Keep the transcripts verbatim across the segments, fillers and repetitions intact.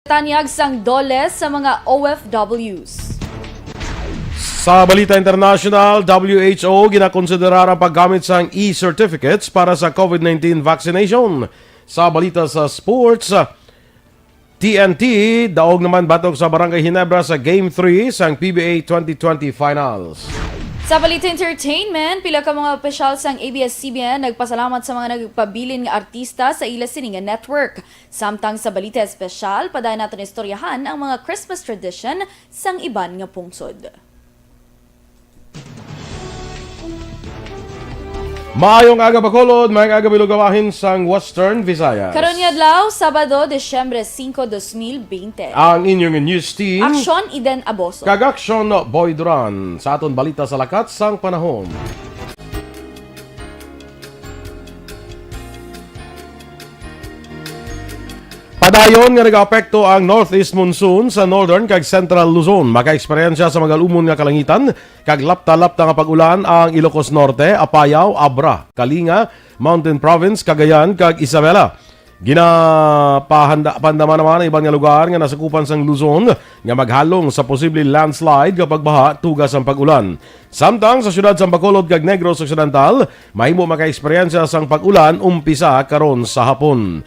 Tanyag sang DOLE sa mga O F Ws. Sa balita international, W H O ginakonsiderar ang paggamit sang e-certificates para sa COVID nineteen vaccination. Sa balita sa sports, T N T daog naman batok sa Barangay Ginebra sa Game three sang P B A twenty twenty Finals. Sa balita entertainment, pila ka mga opisyal sang A B S C B N nagpasalamat sa mga nagpabilin nga artista sa ila sini nga network. Samtang sa balita espesyal, padayon naton istoryahan ang mga Christmas tradition sang iban nga pungsod. Maayong aga, Bacolod. Maayong aga, Bilugawahin sang Western Visayas. Karon nga adlaw, Sabado, Disyembre singko, dos mil bente. Ang inyong news team, Aksyon, Eden Aboso. Kag Aksyon, Boy Duran. Sa aton balita sa lakat sang panahon. Padayon nga nagaapekto ang northeast monsoon sa northern kag central Luzon. Makaeksperyensya sa magalumon nga kalangitan kag lapta-lapta nga pag-ulan ang Ilocos Norte, Apayao, Abra, Kalinga, Mountain Province, Cagayan, kag Isabela. Ginapahanda-, pandama naman ang iban nga lugar nga nasakupan sang Luzon nga maghalong sa posible landslide kapag baha tugas ang pag-ulan. Samtang sa siyudad sang Bacolod kag Negros Occidental, mahimo makaeksperyensya sang pag-ulan umpisa karon sa hapon.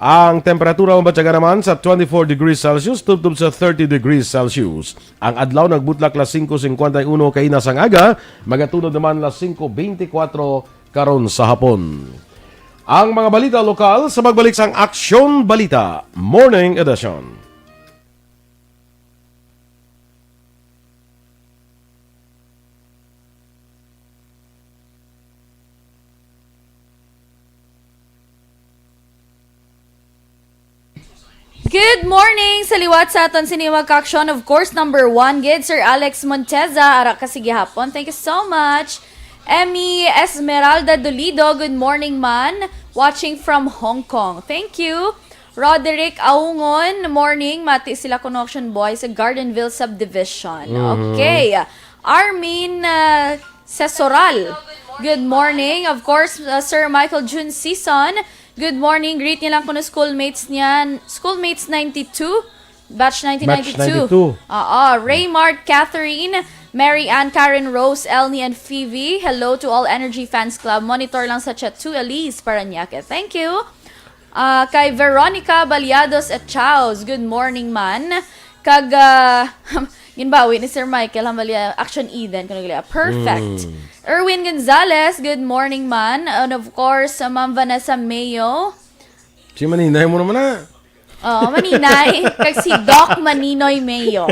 Ang temperatura mabatyagan naman sa twenty-four degrees Celsius tubtob sa thirty degrees Celsius. Ang adlaw nagbutlak las singko cincuenta y uno kaina sang aga, magatunod naman las singko beintikwatro karon sa hapon. Ang mga balita lokal sa pagbalik sang Aksyon Balita Morning Edition. Good morning sa liwat sa aton sini nga kaaksyon. Of course, number one gid, Sir Alex Monteza. Ara ka sa gihapon. Thank you so much. Emmy Esmeralda Dolido, good morning, man. Watching from Hong Kong. Thank you. Roderick Aungon, morning. Mati sila connection boy sa Gardenville Subdivision. Mhm. Okay. Armin, uh, Sesoral, good morning. Of course, uh, Sir Michael June Season, good morning. Greet niya lang kuno schoolmates niya, schoolmates ninety-two, batch nineteen ninety-two. Batch ninety-two. Oo, Raymart, Catherine, Mary Ann, Karen Rose, Elnie, and Phoebe. Hello to all Energy Fans Club. Monitor lang sa chat to Elise Parañaque. Thank you. Ah, kay Veronica Baliados at Chaos, good morning, man. Kag, ah, ginbawi ni Sir Michael Hambalia, Action Eden, kung naglia. Perfect. Mm. Erwin Gonzalez, good morning, man. And of course, uh, Ma'am Vanessa Mayo. Si Maninay mo naman na. Oo, Maninay. Kag si Doc Maninoy Mayo.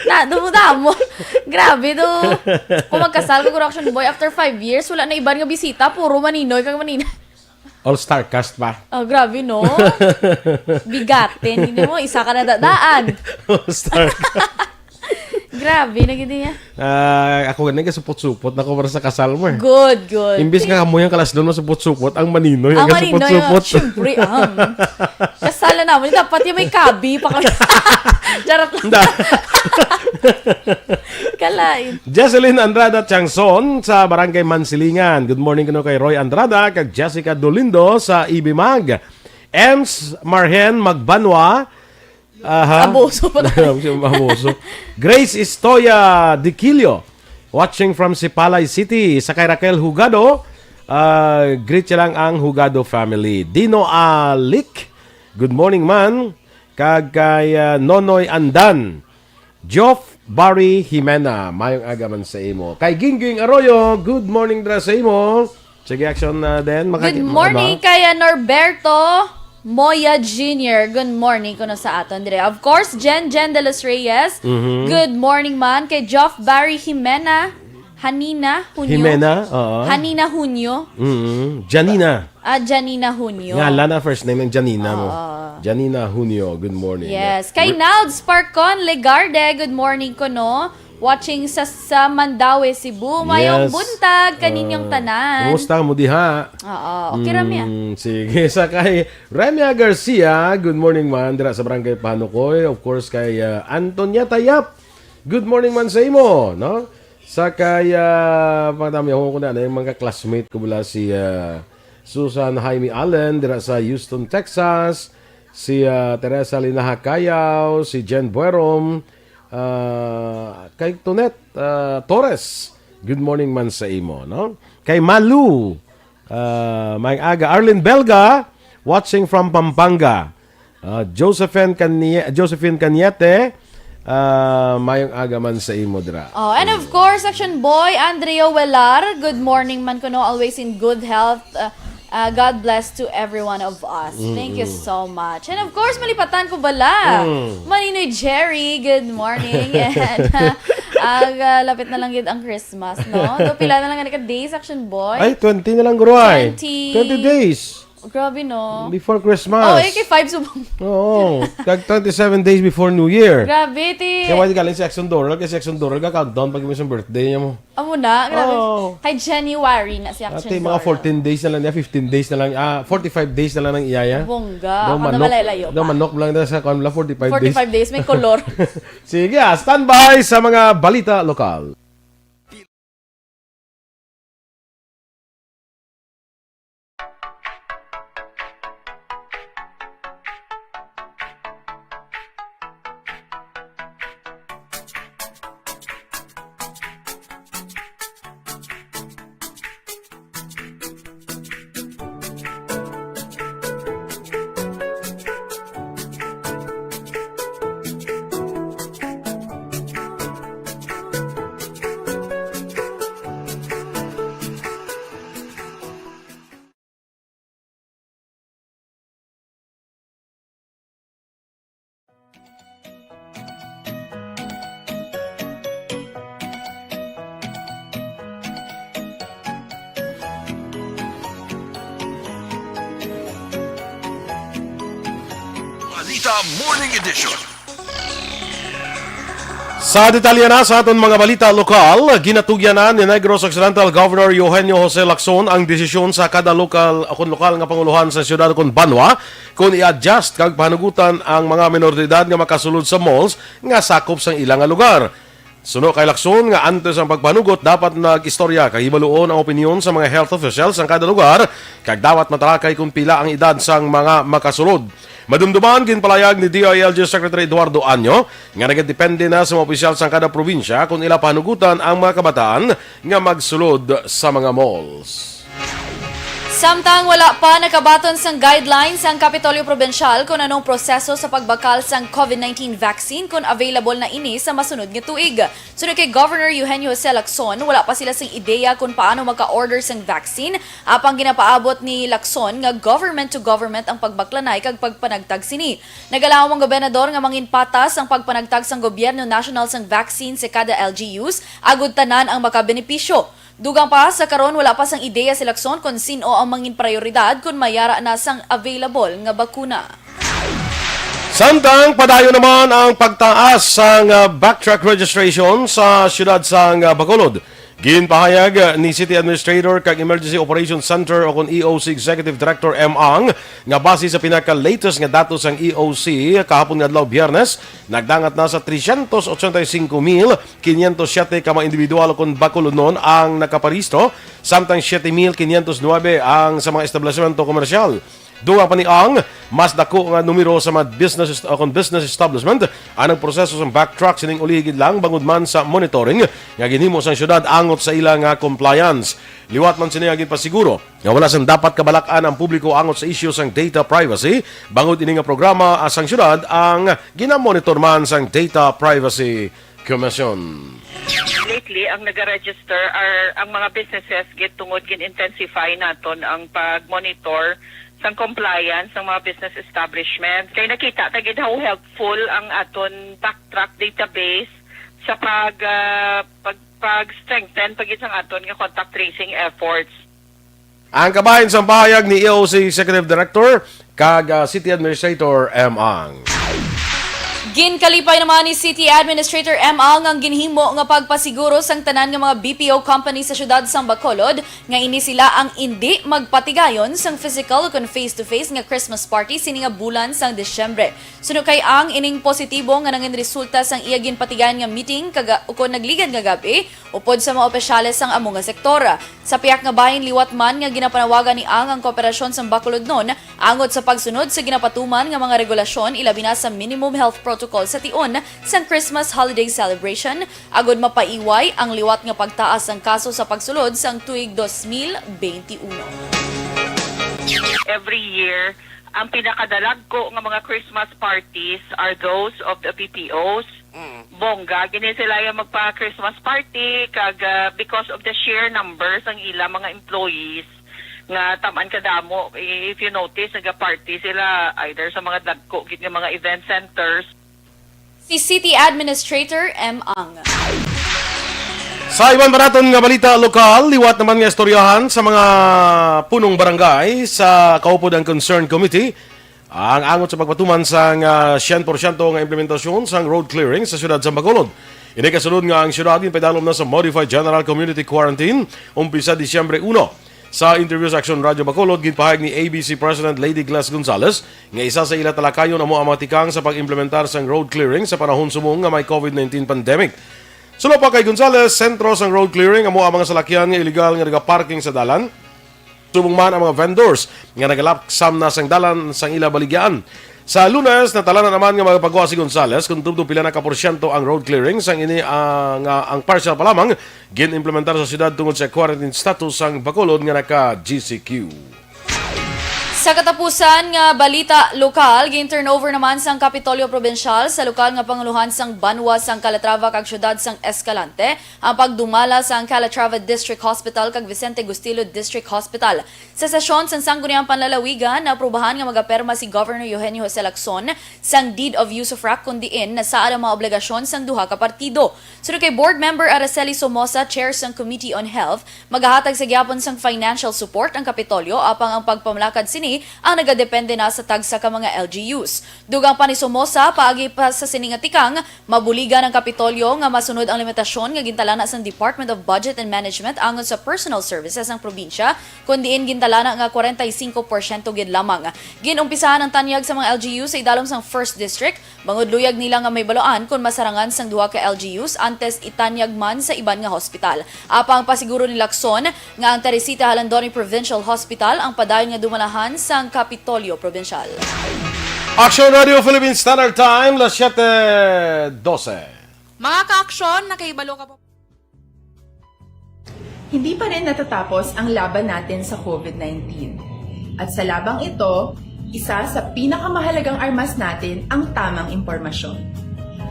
Na, dumudamo. Grabe, do. Kung magkasal ko, Action Boy, after five years, wala na iban nga bisita, puro Maninoy kag Maninay. All-star cast pa. Oh, grabe, no? Bigatin. Hindi mo, isa ka na dadaan. All-star cast. Grabe na gid niya. Ah, ako gani, kasupot-supot na ko para sa kasal mo eh. Good, good. Imbis nga kamo yung kalasdon, masupot-supot, ang Maninoy ang Ang Maninoy, kasupot-supot. Siyempre, ang kasal na naman, dapat yung may kabi pa kami. Charot lang. Da. Kalain. Jocelyn Andrada Tiangson sa Barangay Mansilingan. Good morning kuno kay Roy Andrada kag Jessica Dolindo sa Ibimag. Ems Marhen Magbanwa. Aha. Abuso pa tayo. Abuso. Grace Istoya Diquilio, watching from Sipalay City. Sa kay Raquel Hugado, ah, greet siya lang ang Hugado family. Dino Alic, good morning, man. Kag kay, ah, Nonoy Andan. Geoff Barry Jimena, mayong aga man sa imo. Kay Gingging Arroyo, good morning dira sa imo. Sige, action na din. Makaki-, Good morning ano? Kay, uh, Norberto Moya Junior. Good morning kuno sa aton dire. Of course, Jen Jen de los Reyes. Mhm. Good morning man. Kay Geoff Barry Jimena, Hanina Hunyo. Jimena, oo. Hanina Hunyo. Mhm. Janina. Ah, Janina Hunyo. Ngalan na first name ng Janina mo. Oo. Janina Hunyo, good morning. Yes. Kay We're Nalds Parcon Legarde, good morning kuno. Watching sa, sa Mandaue, Cebu. Mayong Yes. buntag kaninyong Ah, tanan. Kumusta mo diha? Oo, okay ra mi, ah. Mm, sige. Sa kay Remia Garcia, good morning man, dira sa Barangay Panukoy. Of course, kay, ah, Antonia Tayap, good morning man sa imo, no? Sa kay, ah, pagdami ako na, na yung mga classmate ko mula si, ah, Susan Jaime Allen, dira sa Houston, Texas. Si, ah, Teresa Linaha Cayaw, si Jen Buerom, ah, kay Tonet, ah, Torres. Good morning man sa imo, no? Kay Malu, ah, may aga. Arlene Belga, watching from Pampanga. Ah, Josephine Canie-, Josephine Cañete, ah, mayong aga man sa imo dira. Oh, and of course, Action Boy, Andrea Welar, good morning man kuno, always in good health. Uh, uh, God bless to every one of us. Thank you so much. And of course, malipatan ko bala. Maninoy Jerry, good morning. And uh, ag, uh, lapit na lang gid ang Christmas, no? Do pila na lang ka days, Action Boy? Ay, twenty na lang, guro, ay. Twenty. Twenty days Grabe, no? before Christmas. Oh, okay, five subong. Oo. Kag twenty-seven days before New Year. Grabe, ti. Kaya wala galing si Action Doral. Kaya si Action Doral ka countdown pag yung birthday niya mo. Amo na, grabe. Oh. Kay January na si Action Ate, mga Doral. fourteen days na lang niya, fifteen days na lang, ah, forty-five days na lang ng iyaya. Bongga. Daw Ako na manok, malayo-layo daw pa. Manok lang na sa kwan, wala, forty-five days. forty-five days, may color. Sige, ah, standby sa mga balita lokal. Balita Morning Edition. Sa detalye na sa aton mga balita lokal, ginatugyan na ni Negros Occidental Governor Eugenio Jose Lacson ang desisyon sa kada lokal o kon lokal nga panguluhan sa siyudad o kon banwa kung i-adjust kag pahanugutan ang mga minor de edad nga makasulod sa malls nga sakop sang ila nga lugar. Suno kay Lacson nga antes ang pagpanugot, dapat nag-istorya kag hibaluon ang opinyon sa mga health officials sang kada lugar kag dapat matalakay kung pila ang edad sang mga makasulod. Madumduman, ginpalayag ni D I L G Secretary Eduardo Año nga nagadepende na sa mga opisyal sang kada probinsya kung ila panugutan ang mga kabataan nga magsulod sa mga malls. Samtang wala pa nakabaton sang guidelines ang Kapitolyo Probinsyal kung anong proseso sa pagbakal sang COVID nineteen vaccine kung available na ini sa masunod nga tuig. Suno kay Governor Eugenio Jose Lacson, wala pa sila sing ideya kung paano maka-order sang vaccine, apang ginapaabot ni Lacson nga government to government ang pagbaklanay kag pagpanagtag sini. Nagalaom ang gobernador nga manginpatas ang pagpanagtag sang gobyerno national sang vaccine sa kada L G Us agud tanan ang makabenepisyo. Dugang pa, sa karon wala pa sang ideya si Lacson kon sin-o ang mangin prioridad kon mayara na sang available nga bakuna. Samtang padayon naman ang pagtaas sang, ah, backtrack registration sa siyudad sang, ah, Bacolod. Ginpahayag, ah, ni City Administrator kag Emergency Operations Center o kon E O C Executive Director M Ang nga base sa pinaka-latest nga datos sang E O C kahapon nga adlaw, Biyernes, nagdangat na sa trescientos ochenta y cinco mil quinientos siete ka mga individual o kon Bacolodnon ang nakaparehistro, samtang siete mil quinientos nuebe ang sa mga establishmento komersyal. Dugang pa ni Ang, mas dako nga numero sa mga business est-, o kon business establishment ang nagproseso sang backtrack sining uli gid lang bangod man sa monitoring nga ginhimo sang syudad angot sa ila nga compliance. Liwat man sini nga ginpasiguro nga wala sang dapat kabalak-an ang publiko angot sa isyu sang data privacy, bangod ini nga programa, ah, sang syudad ang ginamonitor man sang Data Privacy Commission. Lately, ang nag-register are ang mga businesses gid tungod gin-intensify naton ang pag-monitor sang compliance ng mga business establishment. Kay nakita ta gid how helpful ang aton backtrack database sa pag, ah, pag, pag-strengthen pa gid sang aton nga contact tracing efforts. Ang kabahin sang pahayag ni E O C Executive Director kag, ah, City Administrator M Ang. Ginkalipay naman ni City Administrator M. Ang ang ginhimo nga pagpasiguro sang tanan nga mga B P O company sa siyudad sang Bacolod nga ini sila ang indi magpatigayon sang physical ukon face-to-face nga Christmas party sini nga bulan sang Disyembre. Suno kay Ang, ining positibo nga nangin resulta sang iya ginpatigayon nga meeting kaga-, ukon nagligad nga gab-i upod sa mga opisyales sang amo nga sektor. Sa pihak nga bahin, liwat man nga ginapanawagan ni Ang ang kooperasyon sang Bacolodnon angot sa pagsunod sa ginapatuman nga mga regulasyon, ilabi na sa minimum health protocol sa tion sang Christmas holiday celebration, agud mapaiway ang liwat nga pagtaas sang kaso sa pagsulod sang tuig dos mil benti uno. Every year, ang pinakadalagko nga mga Christmas parties are those of the B P Os. Bongga gini sila yung magpa-Christmas party, kag, ah, because of the sheer numbers ang ila mga employees nga taman kadamo, i-, if you notice, naga-party sila either sa mga dagko gid nga mga event centers. Si City Administrator M. Ang. Sa iban pa naton nga balita lokal, liwat naman nga istoryahan sa mga punong barangay sa kaupod ang Concerned Committee ang angot sa pagpatuman sang ah, siyento porsyento nga implementasyon sang road clearing sa siyudad sa Bacolod. Ini kasunod nga ang siyudad ginpaidalom na sa Modified General Community Quarantine umpisa Disyembre uno. Sa interview sa Aksyon Radyo Bacolod, ginpahayag ni A B C President Lady Gles Gonzales nga isa sa ila talakayon amo ang mga tikang sa pag-implementar sang road clearing sa panahon subong nga may COVID nineteen pandemic. Suno pa kay Gonzales, sentro sang road clearing amo ang mga salakyan nga iligal nga nagaparking sa dalan, subong man ang mga vendors nga nagalaksam na sang dalan sang ila baligyaan. Sa Lunes, natalanan naman nga magapagwa si Gonzales kung tubtob pila na ka porsyento ang road clearing sang ini ah, nga ang partial pa lamang gin-implementar sa siyudad tungod sa quarantine status sang Bacolod nga naka-G C Q. Sa katapusan nga balita lokal, gin-turnover naman sang Kapitolyo Probinsyal sa lokal nga panguluhan sang banwa sang Calatrava kag siyudad sang Escalante ang pagdumala sang Calatrava District Hospital kag Vicente Gustillo District Hospital. Sa sesyon sang Sangguniang Panlalawigan, naaprubahan nga magaperma si Governor Eugenio Jose Lacson sang Deed of Usufruct, kun diin nasaad ang mga obligasyon sang duha ka partido. Suno kay Board Member Araceli Somoza, Chair sang Committee on Health, magahatag sa gihapon sang financial support ang Kapitolyo, apang ang pagpamalakad sini ang nagadepende na sa tagsa ka mga L G Us. Dugang pa ni Somoza, paagi pa sa sini nga tikang, mabuligan ang Kapitolyo nga masunod ang limitasyon nga gintalana sang Department of Budget and Management angot sa personal services sang probinsya, kun diin gintalana nga kwarenta y singko porsyento gid lamang. Gin-umpisahan ang tanyag sa mga L G U sa idalom sang First District, bangod luyag nila nga mahibaluan kon masarangan sang duha ka L G Us antes itanyag man sa iban nga hospital. Apang pasiguro ni Lacson nga ang Teresita Jalandoni Provincial Hospital ang padayon nga dumalahan sang Kapitolyo Probinsyal. Aksyon Radio Philippine Standard Time, las siyete dose. Mga ka-aksyon, nakahibalo ka po. Hindi pa rin natatapos ang laban natin sa COVID nineteen. At sa labang ito, isa sa pinakamahalagang armas natin ang tamang impormasyon.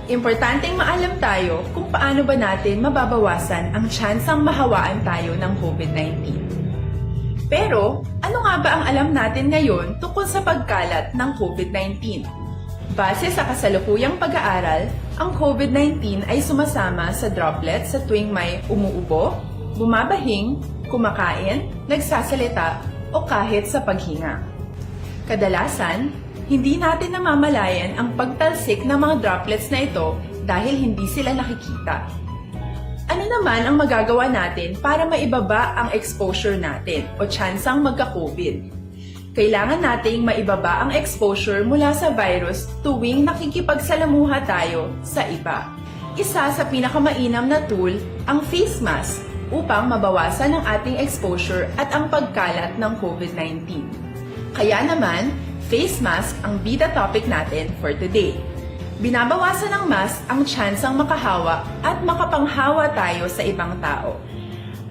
Importanteng maalam tayo kung paano ba natin mababawasan ang tsansang mahawaan tayo ng COVID nineteen. Pero, ano nga ba ang alam natin ngayon tungkol sa pagkalat ng COVID nineteen? Base sa kasalukuyang pag-aaral, ang COVID nineteen ay sumasama sa droplets sa tuwing may umuubo, bumabahing, kumakain, nagsasalita, o kahit sa paghinga. Kadalasan, hindi natin namamalayan ang pagtalsik ng mga droplets na ito dahil hindi sila nakikita. Ano naman ang magagawa natin para maibaba ang exposure natin o tsansang magka-COVID? Kailangan nating maibaba ang exposure mula sa virus tuwing nakikipagsalamuha tayo sa iba. Isa sa pinakamainam na tool ang face mask upang mabawasan ang ating exposure at ang pagkalat ng COVID nineteen. Kaya naman, face mask ang bida topic natin for today. Binabawasan ng mask ang tsansang makahawa at makapanghawa tayo sa ibang tao.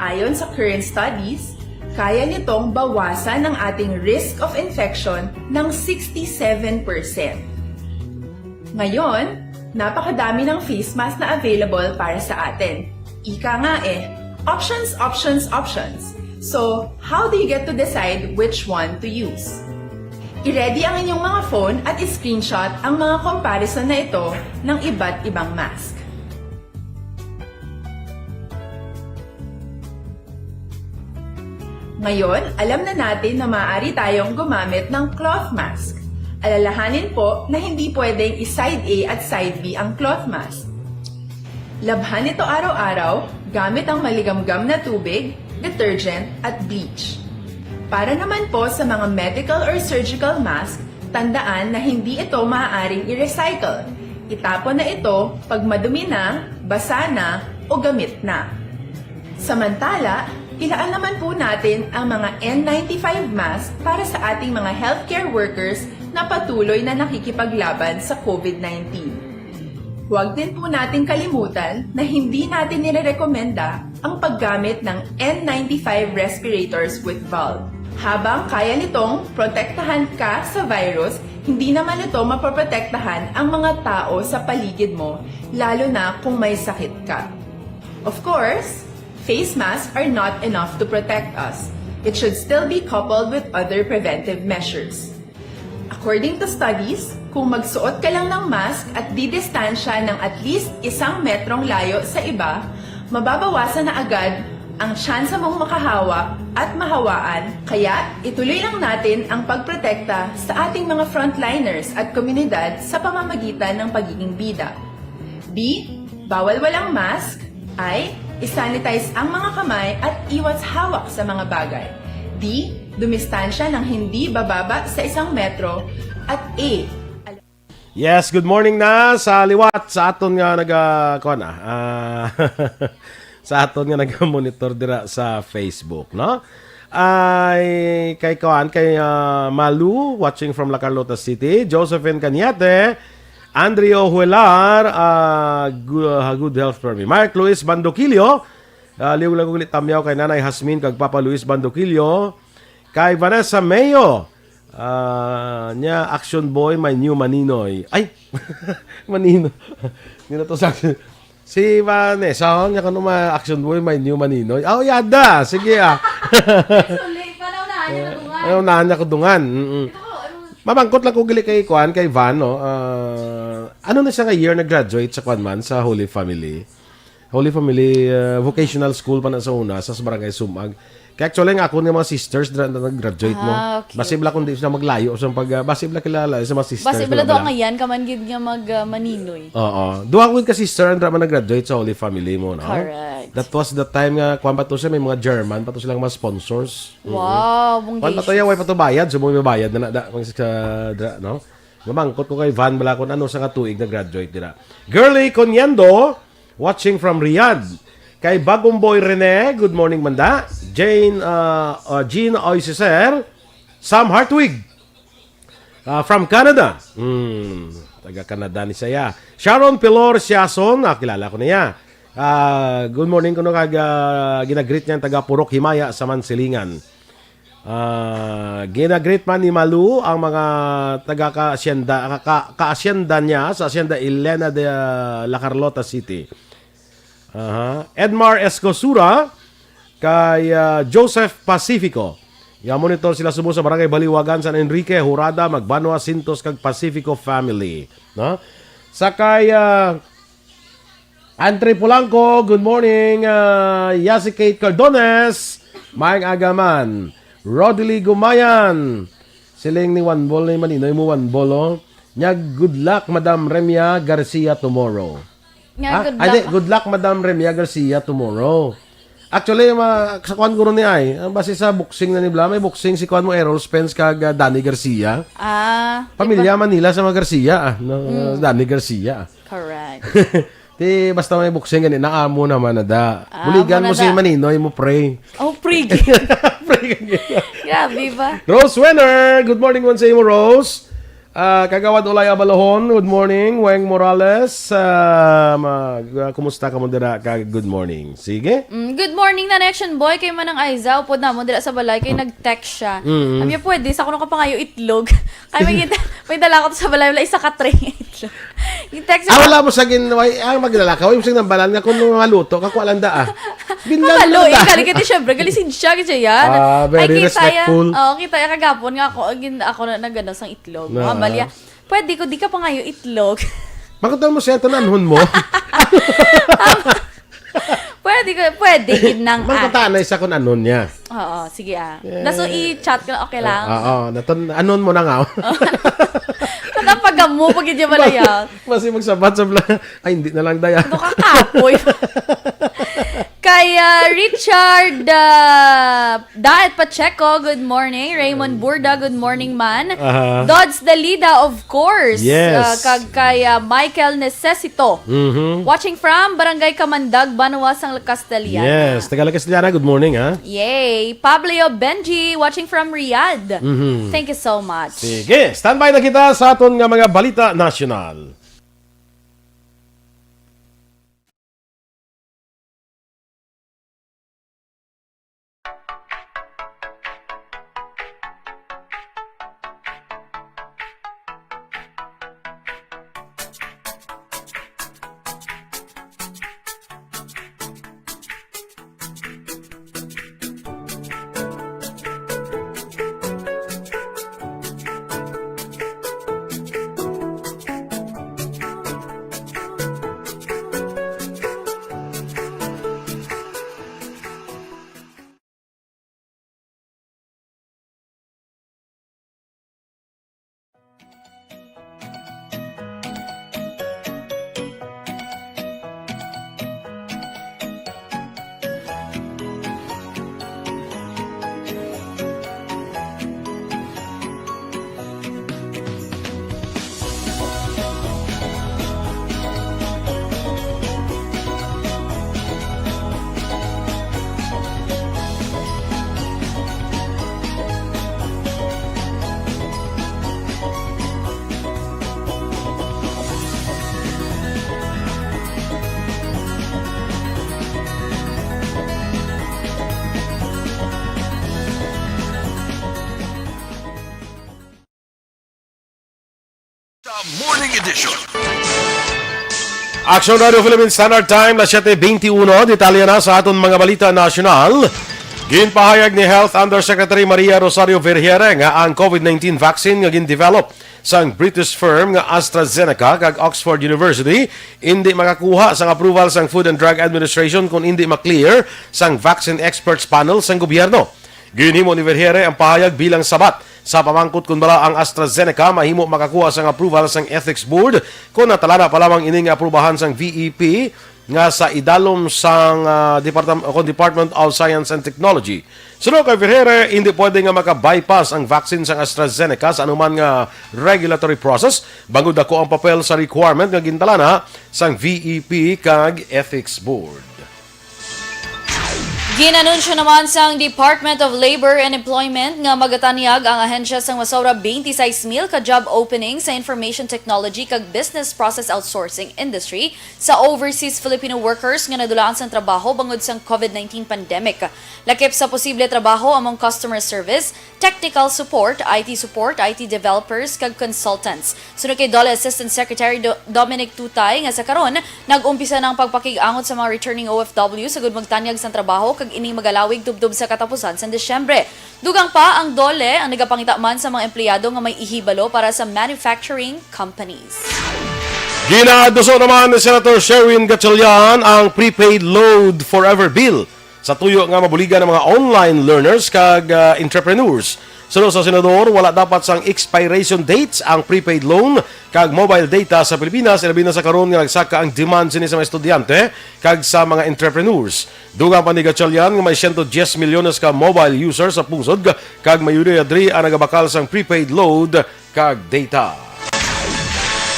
Ayon sa current studies, kaya nitong bawasan ang ating risk of infection ng sixty-seven percent. Ngayon, napakadami ng face mask na available para sa atin. Ika nga eh, options, options, options. So, how do you get to decide which one to use? I-ready ang inyong mga phone at i-screenshot ang mga comparison na ito ng iba't ibang mask. Ngayon, alam na natin na maaari tayong gumamit ng cloth mask. Alalahanin po na hindi pwedeng i-side A at side B ang cloth mask. Labhan ito araw-araw gamit ang maligamgam na tubig, detergent, at bleach. Para naman po sa mga medical or surgical mask, tandaan na hindi ito maaaring i-recycle. Itapon na ito pag madumi na, basa na, o gamit na. Samantala, ilaan naman po natin ang mga N ninety-five mask para sa ating mga healthcare workers na patuloy na nakikipaglaban sa COVID nineteen. Huwag din po nating kalimutan na hindi natin nirerekomenda ang paggamit ng N ninety-five respirators with valve. Habang kaya nitong protektahan ka sa virus, hindi naman ito mapoprotektahan ang mga tao sa paligid mo, lalo na kung may sakit ka. Of course, face masks are not enough to protect us. It should still be coupled with other preventive measures. According to studies, kung magsuot ka lang ng mask at didistansya ng at least isang metrong layo sa iba, mababawasan na agad ang tsansa mong makahawa at mahawaan. Kaya, ituloy lang natin ang pagprotekta sa ating mga frontliners at komunidad sa pamamagitan ng pagiging bida. B, bawal walang mask. I, isanitize ang mga kamay at iwas hawak sa mga bagay. D, dumistansya ng hindi bababa sa isang metro. At A, Yes, good morning na sa liwat sa aton nga naga kuan ah, ah, sa aton nga naga-monitor dira sa Facebook, no? Ay kay kuan kay ah, Malu, watching from La Carlota City, Josephine Cañete, Andrio Huelar, ah, gu- ah, good health for me. Mark Luis Bandoquillo, ah, liwag lang ko gali tamyaw kay Nanay Hasmin kag Papa Luis Bandoquillo, kay Vanessa Mayo, ah, nya Action Boy, my new maninoy. Ay, manino. Hindi na to sa action. Si Vanessa, oh, nya kano ma Action Boy, my new maninoy. Oh, yada. Sige ah. Actually, panaunahan niya na bunga. Ano na niya ko dungan. Mm-mm. Mamangkot lang ko gali kay kuan kay Van, no. Ah, ano na siya nga year nag-graduate sa kuan man sa Holy Family? Holy Family ah, Vocational School pa na sa una sa, sa Barangay Sumag. Kaya actually nga ako nga mga sisters dira na nag-graduate mo. Ah, okay. Basi bala kung di sila maglayo sa pag ah, basi bala kilala sa mga sisters. Basi bala daw ngayon ka man gid nga mag ah, maninoy. Oo. Duha ko ka sister ang drama nag-graduate sa Holy Family mo, no? Correct. That was the time nga kuan pa to siya, may mga German pa to silang mga sponsors. Wow, Kuan pa to, yaway pa to bayad, so mo may bayad na na da, kung sa dra, no? Mamangkot ko kay Van bala kung ano sa nga tuig na-graduate dira. Girly Coniendo, watching from Riyadh. Kay Bagong Boy Rene, good morning manda. Jane, uh, uh, Jean Oisiser, Sam Hartwig, uh, from Canada. Hmm, taga Canada ni saya. Sharon Pilor Siason, ah, kilala ko niya. Ah, good morning kuno kag ah, ginagreet niya ang taga Purok Himaya sa Mansilingan. Ah, ginagreet man ni Malu ang mga taga ka-asyenda, ka, ka, ka-asyenda niya sa asyenda Elena de ah, La Carlota City. Aha. Edmar Escosura kay ah, Joseph Pacifico. Ya monitor sila subo sa Barangay Baliwagan, San Enrique, Hurada, Magbanwa, Sintos kag Pacifico family, no? Sa kay ah, Andre Polanco, good morning. Ah, Yasi Kate Cardones, maayong aga man. Rodely Gumayan, siling ni One Ball ni Maninoy mo One Ball, oh. Nya, good luck, Madam Remia Garcia, tomorrow. Nga, Ah, good ay, di, luck. Good luck, Madam Remia Garcia, tomorrow. Actually, ma, sa kuan guro ni ay, ang base sa boxing na ni Bla, may boxing si kuan mo Errol Spence kag ah, Danny Garcia. Ah, Pamilya Manila sa mga Garcia, ah, no, Danny Garcia. Correct. Di basta may boxing gani na amo naman na da. Ah, Buligan amo mo na si da. Maninoy mo pray. Oh, pregame. Pray gani. Grabe ba? Rose Wenner, good morning once imo Rose. Ah, Kagawad Olay Abalahon, good morning. Weng Morales, ah, mag, ah, kumusta ka mo dira ka good morning. Sige. Mm, good morning na Action Boy kay Manang Aiza, upod namon dira sa balay kay nag-text siya. Mm. Amya pwede sa kuno kapangayo itlog. Kay may gita, may dala ko to sa balay wala isa ka tray itlog. Yung text Ah, wala mo sa gin, way, ah, maglalakaw, yung sing nambalan nga kung mga luto, kakuha lang da, ah. Binlan Kalo, lang da. eh, kali kiti syempre, gali sinsya kasi yan. Ah, very Ay, kita respectful. Ya, oh, kita ya kagapon nga ako, agin, ako na nagano sang itlog. Na. Mga malya. Pwede ko, di ka pangayo itlog. Makita mo siya, tananhon mo. Pwede Di ko, pwede, gid nang, ah. Mangkuta na isa kung ano niya. Oo, sige, ah. Eh, Daso i-chat ko, okay lang. Oo, natun-, anon mo na nga. Nakapagamo pag hindi Mas, malaya. Mas yung magsabat sa bla-, ay, hindi na lang daya. Ito ka kapoy. Kay, ah, Richard, ah, Daet Pacheco, good morning. Raymond Burda, good morning, man. Aha. Dodds Dalida, of course. Yes. Ah, kag kay, ah, Michael Necesito. Mhm. Watching from Barangay Kamandag, Banwa, sang Castellana. Yes, taga La Castellana, good morning, ha? Yay! Pablo Benji, watching from Riyadh. Mhm. Thank you so much. Sige, standby na kita sa aton nga mga balita nasyonal. Sa Morning Edition. Action Radio Philippine Standard Time, las siete veintiuno. Detalye na sa aton mga balita nasyonal. Ginpahayag ni Health Undersecretary Maria Rosario Vergeire nga ang COVID nineteen vaccine nga gin-develop sang British firm nga AstraZeneca kag Oxford University indi makakuha sang approval sang Food and Drug Administration kon indi ma-clear sang Vaccine Experts Panel sang gobyerno. Ginhimo ni Vergeire ang pahayag bilang sabat sa pamangkot kon bala ang AstraZeneca mahimo makakuha sang approval sang Ethics Board kon natalana pa lamang ini nga aprubahan sang V E P nga sa idalom sang, ah, departam-, kon Department of Science and Technology. Suno kay Vergeire, hindi pwede nga maka-bypass ang vaccine sang AstraZeneca sa anuman nga regulatory process, bangod dako ang papel sa requirement nga gintalana sang V E P kag Ethics Board. Ginanunsyo naman sang Department of Labor and Employment nga magatanyag ang ahensya sang masobra twenty-six mil ka job opening sa information technology kag business process outsourcing industry sa overseas Filipino workers nga nadulaan sang trabaho bangod sang COVID nineteen pandemic. Lakip sa posible trabaho among customer service, technical support, I T support, I T developers, kag consultants. Suno kay DOLE Assistant Secretary Do-, Dominic Tutay nga sa karon nag-umpisa na ang pagpakig-angot sa mga returning O F W sa gud magtanyag sang trabaho kag ini magalawig tubtob sa katapusan sang Disyembre. Dugang pa, ang DOLE ang nagapangita man sa mga empleyado nga may ihibalo para sa manufacturing companies. Ginaduso naman ni Senator Sherwin Gatchalian ang prepaid load forever bill sa tuyo nga mabuligan ang mga online learners kag, ah, entrepreneurs. Suno sa senador, wala dapat sang expiration dates ang prepaid loan kag mobile data sa Pilipinas, ilabi na sa karon nga nagsaka ang demand sini sa mga estudyante kag sa mga entrepreneurs. Dugang pa ni Gatchalian nga may siyento diyes milyones ka mobile users sa pungsod, kag mayoriya diri ang nagabakal sang prepaid load kag data.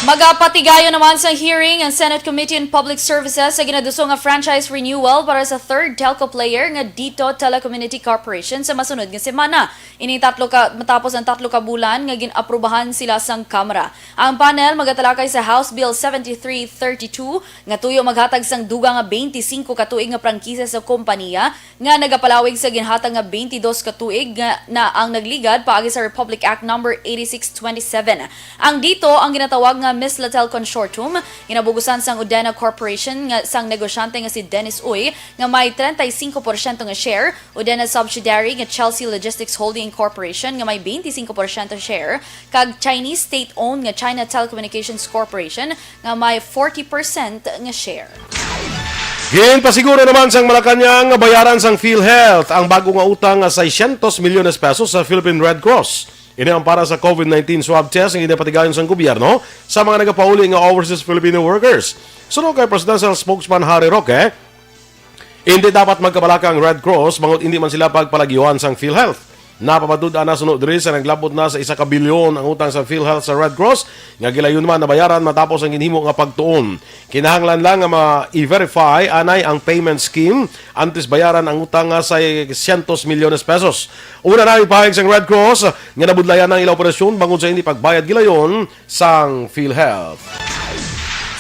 Magapatigayon naman sa hearing ang Senate Committee on Public Services sa ginaduso nga franchise renewal para sa third telco player nga DITO Telecommunity Corporation sa masunod nga semana. Ini tatlo ka, matapos ang tatlo ka bulan nga gin-aprubahan sila sang Kamara. Ang panel magatalakay sa House Bill seventy-three thirty-two nga tuyo maghatag sang dugang nga twenty-singko ka tuig nga prangkisa sa kompanya nga nagapalawig sa ginhatag nga twenty-dos ka tuig nga na ang nagligad paagi sa Republic Act Number eighty-six twenty-seven. Ang DITO ang ginatawag nga Mislatel Consortium, ginabugusan sang Udena Corporation nga sang negosyante nga si Dennis Uy nga may treinta y cinco por ciento nga share, Udena subsidiary nga Chelsea Logistics Holding Corporation nga may twenty-singko por ciento share, kag Chinese state-owned nga China Telecommunications Corporation nga may forty percent nga share. Ginpasiguro naman sang Malacañang nga bayaran sang PhilHealth ang bago nga utang nga seiscientos milyones pesos sa Philippine Red Cross. Ini ang para sa COVID nineteen swab test nga ginapatigayon sang gobyerno sa mga nagapauli nga overseas Filipino workers. Suno kay Presidential Spokesman Harry Roque, hindi dapat magkabalaka ang Red Cross bangod hindi man sila pagpalagiwan sang PhilHealth. Napamatud-an na suno diri sa naglabot na sa isa ka bilyon ang utang sa PhilHealth sa Red Cross nga gilayon man nabayaran matapos ang ginhimo nga pagtuon. Kinahanglan lang nga ma-verify anay ang payment scheme antes bayaran ang utang nga sa siyam milyones pesos. Una na ang pahayag sang Red Cross nga nabudlayan ang ila operasyon bangod sa hindi pagbayad gilayon sang PhilHealth.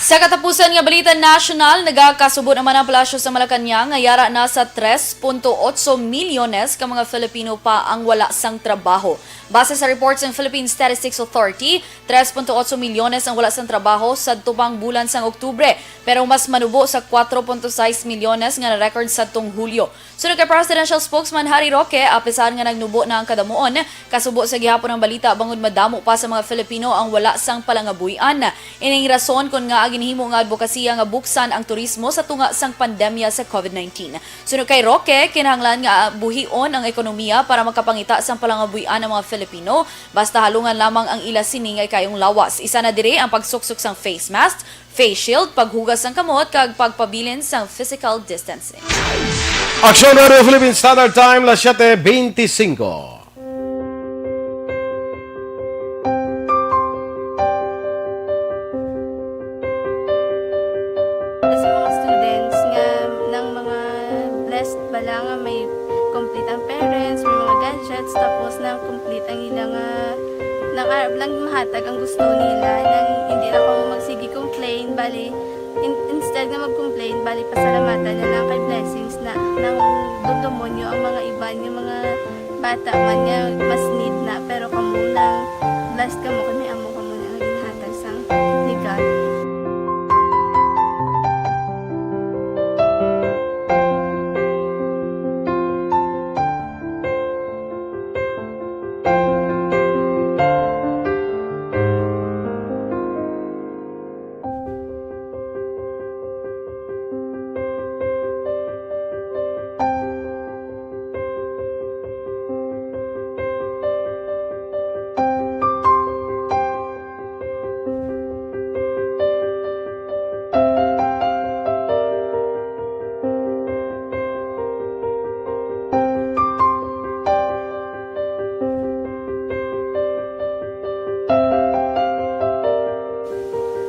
Sa katapusan nga balita nasyonal, nagakasubo naman ang Palasyo sa Malacañang nga yara na sa tres punto otso milyones ka mga Filipino pa ang wala sang trabaho. Base sa report sang Philippine Statistics Authority, tres punto otso milyones ang wala sang trabaho sa tubang bulan sang Oktubre, pero mas manubo sa kwatro punto sais milyones nga na-record sadtong Hulyo. Suno kay Presidential Spokesman Harry Roque, apisar nga nagnubo na ang kadamuon, kasubo sa gihapon ang balita bangod madamo pa sa mga Filipino ang wala sang palangabuy-an. Ining rason kon ngaa ginhimo nga adbokasiya nga buksan ang turismo sa tunga sang pandemya sa COVID nineteen. Suno kay Roque, kinahanglan nga buhion ang ekonomiya para makapangita sang palangabuy-an ang mga Filipino, basta halungan lamang ang ila sini nga ikayong lawas. Isa na diri ang pagsuksok sang face mask, face shield, paghugas sang kamot, kag pagpabilin sang physical distancing. Aksyon Radio Philippine Standard Time, las siete veinticinco. Sa mga students nga, ng mga blessed bala nga may complete ang parents, may mga gadgets, tapos na complete ang ila nga, nang arab lang mahatag ang gusto nila, nang hindi lang kamo magsige complain, bali, in-, instead nga mag-complain, bali, pasalamatan na lang kay blessings na, nang dumdumon nyo ang mga iban nga mga bata man nga mas need na, pero kamo nang blessed kamo kay may amo kamo na nga ginhatag sang ni God.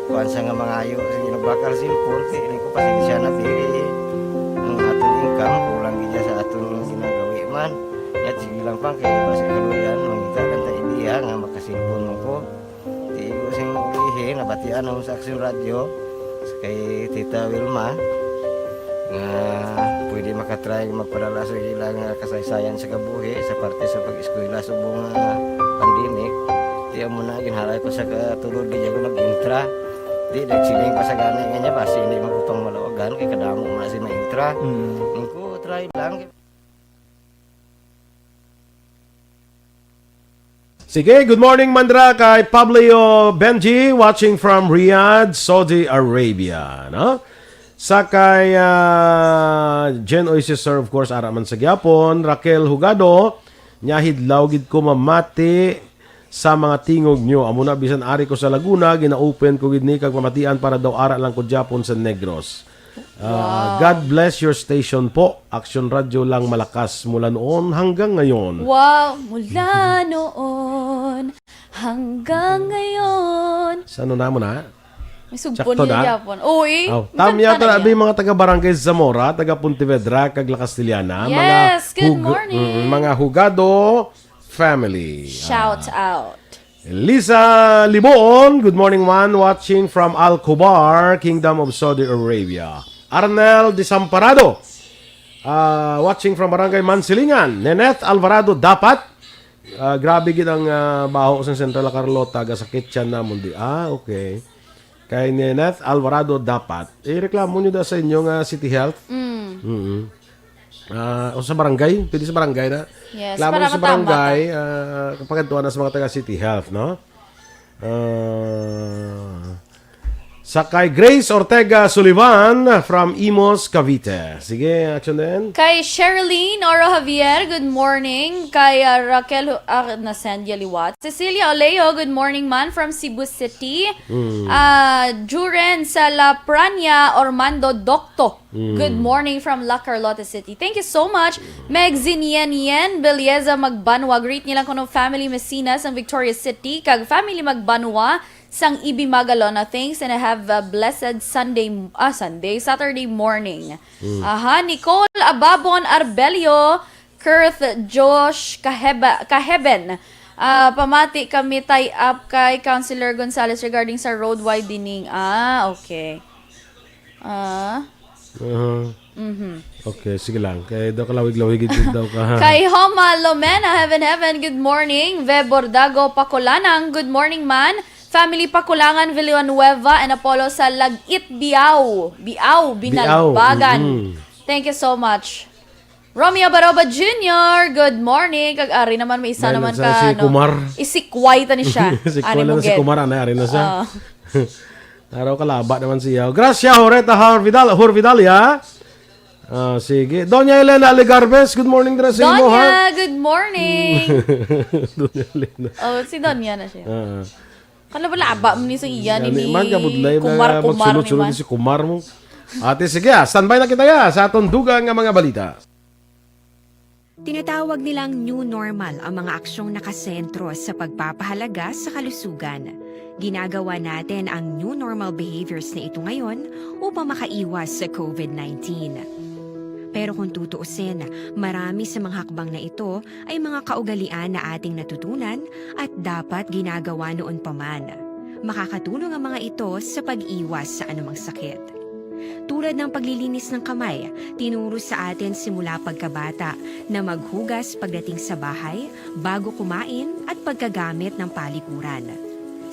Kuan sa nga mangayo sa ginabakal cellphone, kay ini ko pasensya na, dili ang aton income, kulang gid sa aton ginagawi man. Yat, sige lang pang, kay basi kaluyan, mangita lang ta idea nga makasilpon mo ko. Di ko sing ulihi, nabatian ako sa Aksyon Radio, sa kay Tita Wilma, nga pwede makatry magpadala sa ilang, ah, kasaysayan sa kabuhi sa parte sa pag-eskwela subong, ah, pandemic. Di amo na, ginhalay ko sa katulod, di ako nag-intra. Di, nagsiling pa sa gani nga niya, basi hindi man ko pang malawagan, kay kadamo man si ma-intra. Mm. Ang ko, try lang. Sige, good morning, Mandra, kay Pablio Benji, watching from Riyadh, Saudi Arabia, no? Sa kay, ah, Jen Oises, sir, of course, ara man sa gyapon. Raquel Hugado, nya hidlaw gid ko mamati sa mga tingog nyo. Amo na, bisan ari ko sa Laguna, gina-open ko gid ni kag mamatian para daw ara lang ko gyapon sa Negros. Ah, Wow. God bless your station po. Aksyon Radyo lang malakas mula noon hanggang ngayon. Wow, mula noon hanggang ngayon. Sa ano namo na? May sugpon Sakto niya na? Yapon. Oo, eh. Oh, Ang tamya kanta na ta abi niya. Mga taga Barangay Zamora, taga Pontevedra, kag La Castellana, mga Yes, good hug-, morning. Mm, mga Hugado family. Shout Ah. out. Lisa Liboon, good morning, man. Watching from Al Khobar, Kingdom of Saudi Arabia. Arnel Desamparado, ah, watching from Barangay Mansilingan. Neneth Alvarado, dapat. Ah, grabe gid ang, ah, baho sa Central Carlota, gasakit siya namon di. Ah, okay. Kay Neneth Alvarado, dapat. Eh, reklamo nyo da sa inyo nga City Health. Mm. Mm-mm. Ah, o sa barangay, pwede sa barangay na. Yes, Klaro para sa matama barangay, ta. Ah, kapag adtuan na sa mga taga City Health, no? Ah, Sa kay Grace Ortega Sullivan from Imus, Cavite. Sige, action din. Kay Sherilyn Oro Javier, good morning. Kay ah, Raquel, Hu- ah, nasend ya liwat. Cecilia Oleo, good morning man from Cebu City. Ah, Juren Salaprania Ormando Docto, good morning from La Carlota City. Thank you so much. Meg Zinien Yen, Belleza Magbanwa. Greet nilang kuno family Mesinas ang Victoria City, kag family Magbanwa sang Ibi Magalona. Thanks and have a blessed Sunday, ah, Sunday, Saturday morning. Aha, Nicole Ababon Arbelio, Kurth Josh Kaheba, Kaheben. Ah, pamati kami tie up kay Councilor Gonzales regarding sa road widening. Ah, okay. Ah, Uh-huh. Okay, sige lang. Kay daw kalawig-lawig ito daw ka. Kay Homa Lomena, heaven, heaven, good morning. Ve Bordago Pakulanang, good morning man. Family Pakulangan, Villanueva and Apollo sa Lagit, Biao. Biao, Binalbagan. Mm. Thank you so much. Romeo Baroba Junior, good morning. Kag ari naman may isa Dahil naman sa ka si ano, Kumar. Isikway ta ni siya. Si Ani Kuya mo na si get? Kumar, anay, ari na siya. Ah. Araw kalaba naman siya. Gracia Horeta Horvidal, Horvidalia. Ah, sige. Doña Elena Alegarbes, good morning dira sa imo, ha? Doña, good morning. Doña Elena. Oh, si Doña na siya. Ah. Kala ba laba mo ni sa iya ni Yan, man ka budlay na Kumar, nga kumar ni magsulod-sulod man. ni si Kumar mo. Ate, sige, ah, standby na kita ya sa atong dugang nga mga balita. Tinatawag nilang new normal ang mga aksyong nakasentro sa pagpapahalaga sa kalusugan. Ginagawa natin ang new normal behaviors na ito ngayon upang makaiwas sa COVID nineteen. Pero kung tutuusin, marami sa mga hakbang na ito ay mga kaugalian na ating natutunan at dapat ginagawa noon pa man. Makakatulong ang mga ito sa pag-iwas sa anumang sakit. Tulad ng paglilinis ng kamay, tinuro sa atin simula pagkabata na maghugas pagdating sa bahay, bago kumain at pagkagamit ng palikuran.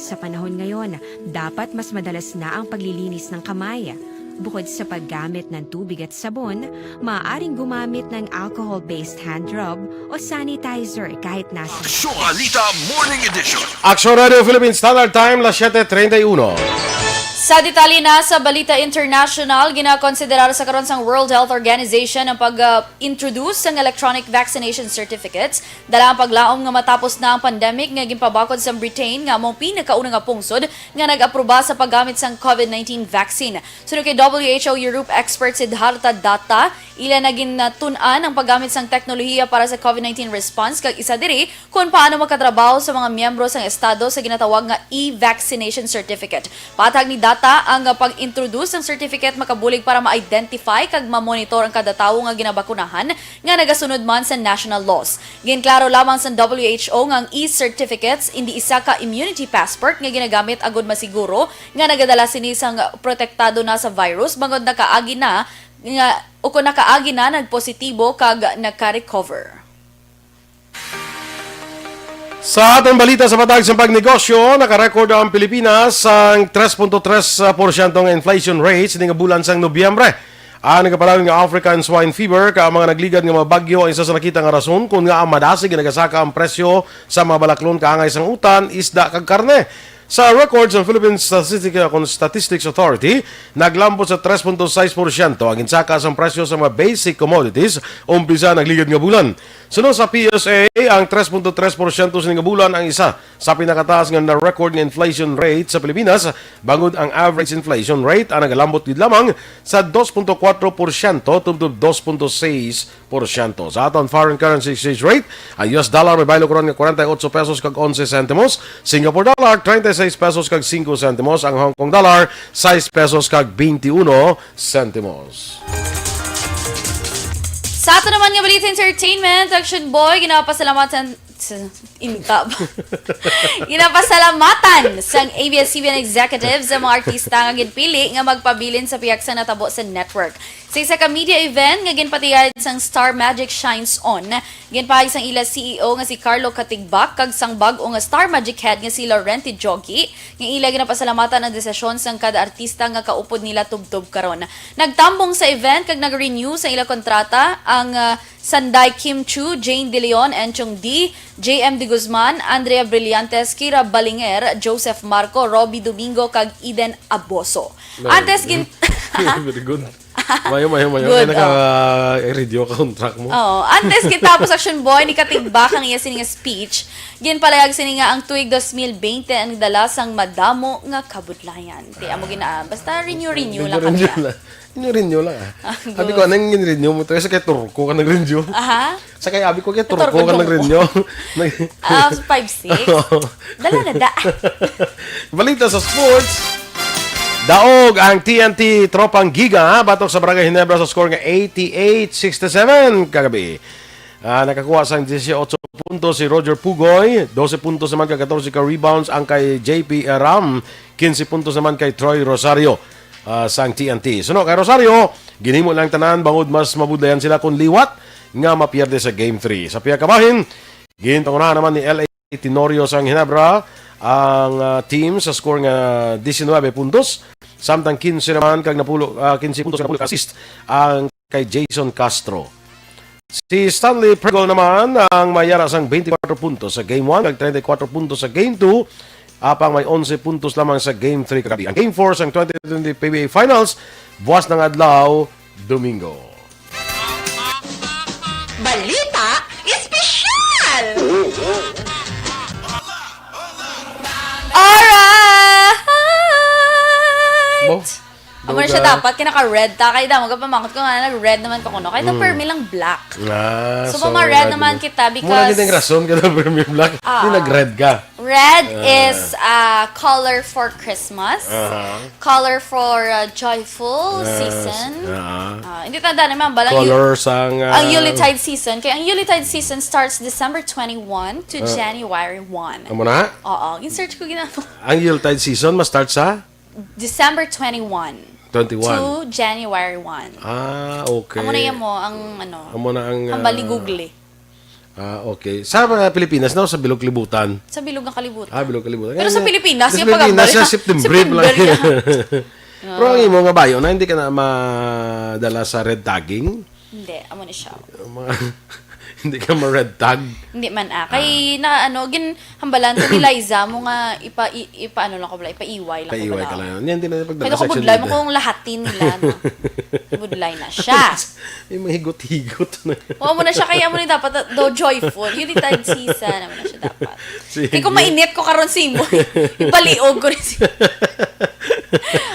Sa panahon ngayon, dapat mas madalas na ang paglilinis ng kamay. Bukod sa paggamit ng tubig at sabon, maaaring gumamit ng alcohol-based hand rub o sanitizer kahit nasa Aksyon Balita Morning Edition. Aksyon Radio Philippines Standard Time, las siete treinta y uno. Sa detalye na sa balita international, ginakonsiderar sa karon sang World Health Organization ang pag-introduce sang electronic vaccination certificates, dala ang paglaom nga matapos na ang pandemic nga ginpabakod sa Britain, nga amo ang pinakauna nga pungsod nga nag-aproba sa paggamit sang COVID nineteen vaccine. Suno kay W H O Europe expert Siddhartha Datta, ila na gintun-an ang paggamit sang teknolohiya para sa COVID nineteen response, kag isa diri kung paano makatrabaho sa mga miyembro sang estado sa ginatawag nga e-vaccination certificate. Patag ni Datta, ang pag-introduce sang certificate makabulig para ma-identify kag ma-monitor ang kada tawo nga ginabakunahan nga nagasunod man sa national laws. Ginklaro lamang sang W H O nga ang e-certificates indi isa ka immunity passport nga ginagamit agud masiguro nga nagadala sini sang protektado na sa virus bangod nakaagi na nga o kung nakaagi na nagpositibo kag naka-recover. Sa aton balita sa patag sa pagnegosyo, nakarecord ang Pilipinas sang tres punto tres porsyento nga inflation rate sini nga bulan sang Nobyembre. Ang nagapadayon nga African Swine Fever kag ang mga nagligad nga mga bagyo ang isa sa nakita nga rason kon ngaa madasig nga nagasaka ang presyo sa mga balaklon kaangay sang utan, isda kag karne. Sa records sang Philippine Statistics, Statistics Authority, naglambot sa tres punto sais porsyento ang ginsaka sang presyo sa mga basic commodities umpisa nagligad nga bulan. Suno sa P S A, ang tres punto tres porsyento sini nga bulan ang isa sa pinakataas nga na-record nga inflation rate sa Pilipinas, bangod ang average inflation rate ang nagalambot gid lamang sa dos punto kuwatro porsyento tubtob dos punto sais porsyento. Sa aton foreign currency exchange rate, ang U S dollar may baylo karon nga kwarenta y ocho pesos kag onse sentimos, Singapore dollar treinta y seis pesos kag singko sentimos, ang Hong Kong dollar sais pesos kag beintiuno sentimos. Sa ato naman nga balita entertainment, Action Boy, ginapasalamatan sa intab. Ginapasalamatan sang A B S C B N executives sa mga artista nga ginpili nga magpabilin sa pihak sa natabo sa network. Sa isa ka media event nga ginpatiyayad sang Star Magic Shines On, ginpahayag sang ila C E O nga si Carlo Katigbak kag sang bag-o nga Star Magic Head nga si Laurenti Jogi nga ila ginapasalamatan ang desisyon sang kada artista nga kaupod nila tubtob karon. Nagtambong sa event kag nag-renew sa ila kontrata ang ah, Sanday Kim Chu, Jane De Leon, Enchong D, J M De Guzman, Andrea Brillantes, Kira Balinger, Joseph Marco, Robbie Domingo, kag Eden Aboso. Antes gin- Very good. Mayo, mayo, mayo. Good, Kaya naka-radio ka contract mo. Oo. Antes gitapos, Action Boy, ni Katigbak ang iya sini nga speech. Ginpalayag sini nga ang tuig dos mil bente ang dala sang madamo nga kabudlayan. Ti amo gina, basta renew, renew lang kami. Renew, renew lang. Ah. Ah, Sabi good. Ko, anong renew mo? Sa kay Turko ka nag-renew. Aha. Sa kay abi ko kay Turko Turko ka Jumbo. nag-renew. Nag- Ah, five six. Dala na da. Balita sa sports. Daog ang T N T Tropang Giga, ha, batok sa Barangay Ginebra sa score nga eighty-eight sixty-seven kagabi. Ah, nakakuha sang dieciocho puntos si Roger Pugoy, doce puntos naman kag catorce ka rebounds ang kay J P Aram, quince puntos naman kay Troy Rosario, ah, sang T N T. Suno kay Rosario, ginhimo lang tanan bangod mas mabudlayan sila kung liwat nga mapierde sa Game three. Sa pihak kabahin, gintungunahan naman ni L A Tenorio sang Ginebra ang, ah, team sa score nga diecinuebe puntos, samtang quince naman kag napulo, ah, quince puntos kag napulo ka assist ang kay Jason Castro. Si Stanley Pregol naman ang may yara sang twenty-four puntos sa Game one kag thirty-four puntos sa Game two, apang may onse puntos lamang sa Game three kagabi. Ang Game four sang twenty twenty P B A Finals buwas nga adlaw, Domingo. Balita Espesyal! Alright! Bo? Amo na siya Duga. Dapat kay naka-red ta. Kay damo ka pamangkot ko nga nag-red naman ka kuno. Kay mm. Permi lang black. Ah, So, mama-red naman kita because Muna gid ang rason ka na Permi Black. Ah. Di nag-red ka. Red Ah. is uh, color for Christmas, Aha. color for uh, joyful Yes. season. Ah. Ah, hindi tanda naman, balang Color sang, ah, ang Yuletide season. Kaya ang Yuletide season starts December twenty-one to Ah. January one. Amo na? Oo, in-search ko ginagawa. Ang Yuletide season ma-start sa December twenty-one twenty-one. to January one. Ah, okay. Amo na yan mo ang ano, Amo na ang, hambal ni ah, Google. Ah, okay. Sa mga Pilipinas, no? Sa Bilog Kalibutan. Sa bilog ng kalibutan. Ah, Bilog Kalibutan. Pero sa Kaya, Pilipinas, sa yung Pilipinas, pag-ambal sa na September, September lang. yan. Pero ang imo nga bayo na hindi ka na madala sa red tagging. Hindi, amo ni siya. Mga, hindi ka ma-red tag. Hindi man ah. Kay na ano, gin hambalan ko ni Liza mo nga ipa i, ipa ano lang ko bala, ipaiway lang ko Paiway bala. Ka lang. Yan din ang pagdala Kaya ko sa action budlay mo leader. Kung lahatin nila no. Budlay na siya. May mahigot-higot na. Wa mo na siya kaya mo ni dapat do joyful. Yuletide season amo na siya dapat. Sige. Kaya kung mainit ko karon si mo, ipaliog ko rin si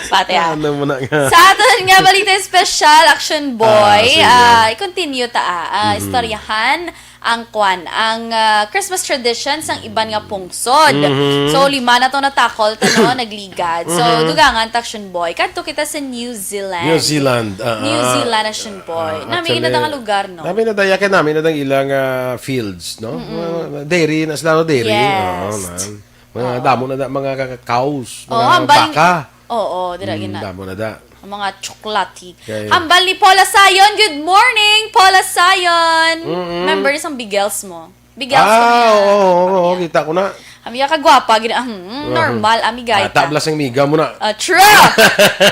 Pati ah. Ano mo na nga? Sa aton nga balita special, Action Boy, Ah, sige. ah, i-continue ta ah. Ah, istoryahan ang kwan, ang ah, Christmas tradition sang iban nga pungsod. Mhm. So, lima na to natakol ta no, nagligad. So, dugangan ta Action Boy. Kadto kita sa New Zealand. New Zealand, ah, New ah. Zealand, Action Boy. Ah, Nami na nga lugar, no? Nami na daya kay nami na dang ilang ah, fields, no? Mga dairy na sila, no? Dairy. Yes. Oo, man. Mga damo na da, mga ka- cows, Oh, mga hambal- baka. Oo, dira gina. Damo na da. Ang mga tsokolate. Kaya- Hambal ni Paula Sayon. Good morning, Paula Sayon. Member ni sang Bigels mo. Bigels Ah, kami, oo, ah. oo, oo, kita ko na. Ami ka gwapa gid. Hmm, normal, ami gay Bata ta. Bla sang miga mo na. Ah, true.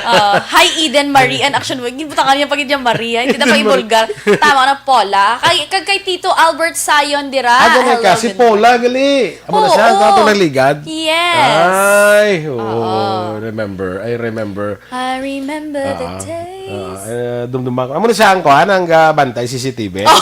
Ah, hi Eden Marie and Action Boy. Ginbutangan niya pa gid niya Maria. Hindi na pa Eden Marie. Ibulgar. Tama na, Paula. Kay, kag kay Tito Albert Sayon dira. Ah, ganun Hello, ka. Si good Paula, gali. Amo na Oo, siya, oo. sa atong nagligad. Yes. Ay, oo. Oo. Remember. I remember. I remember the Ah, days. ah, eh, dumduma ko. Amo na siya ang kuhan, ang ah, bantay C C T V. Ah,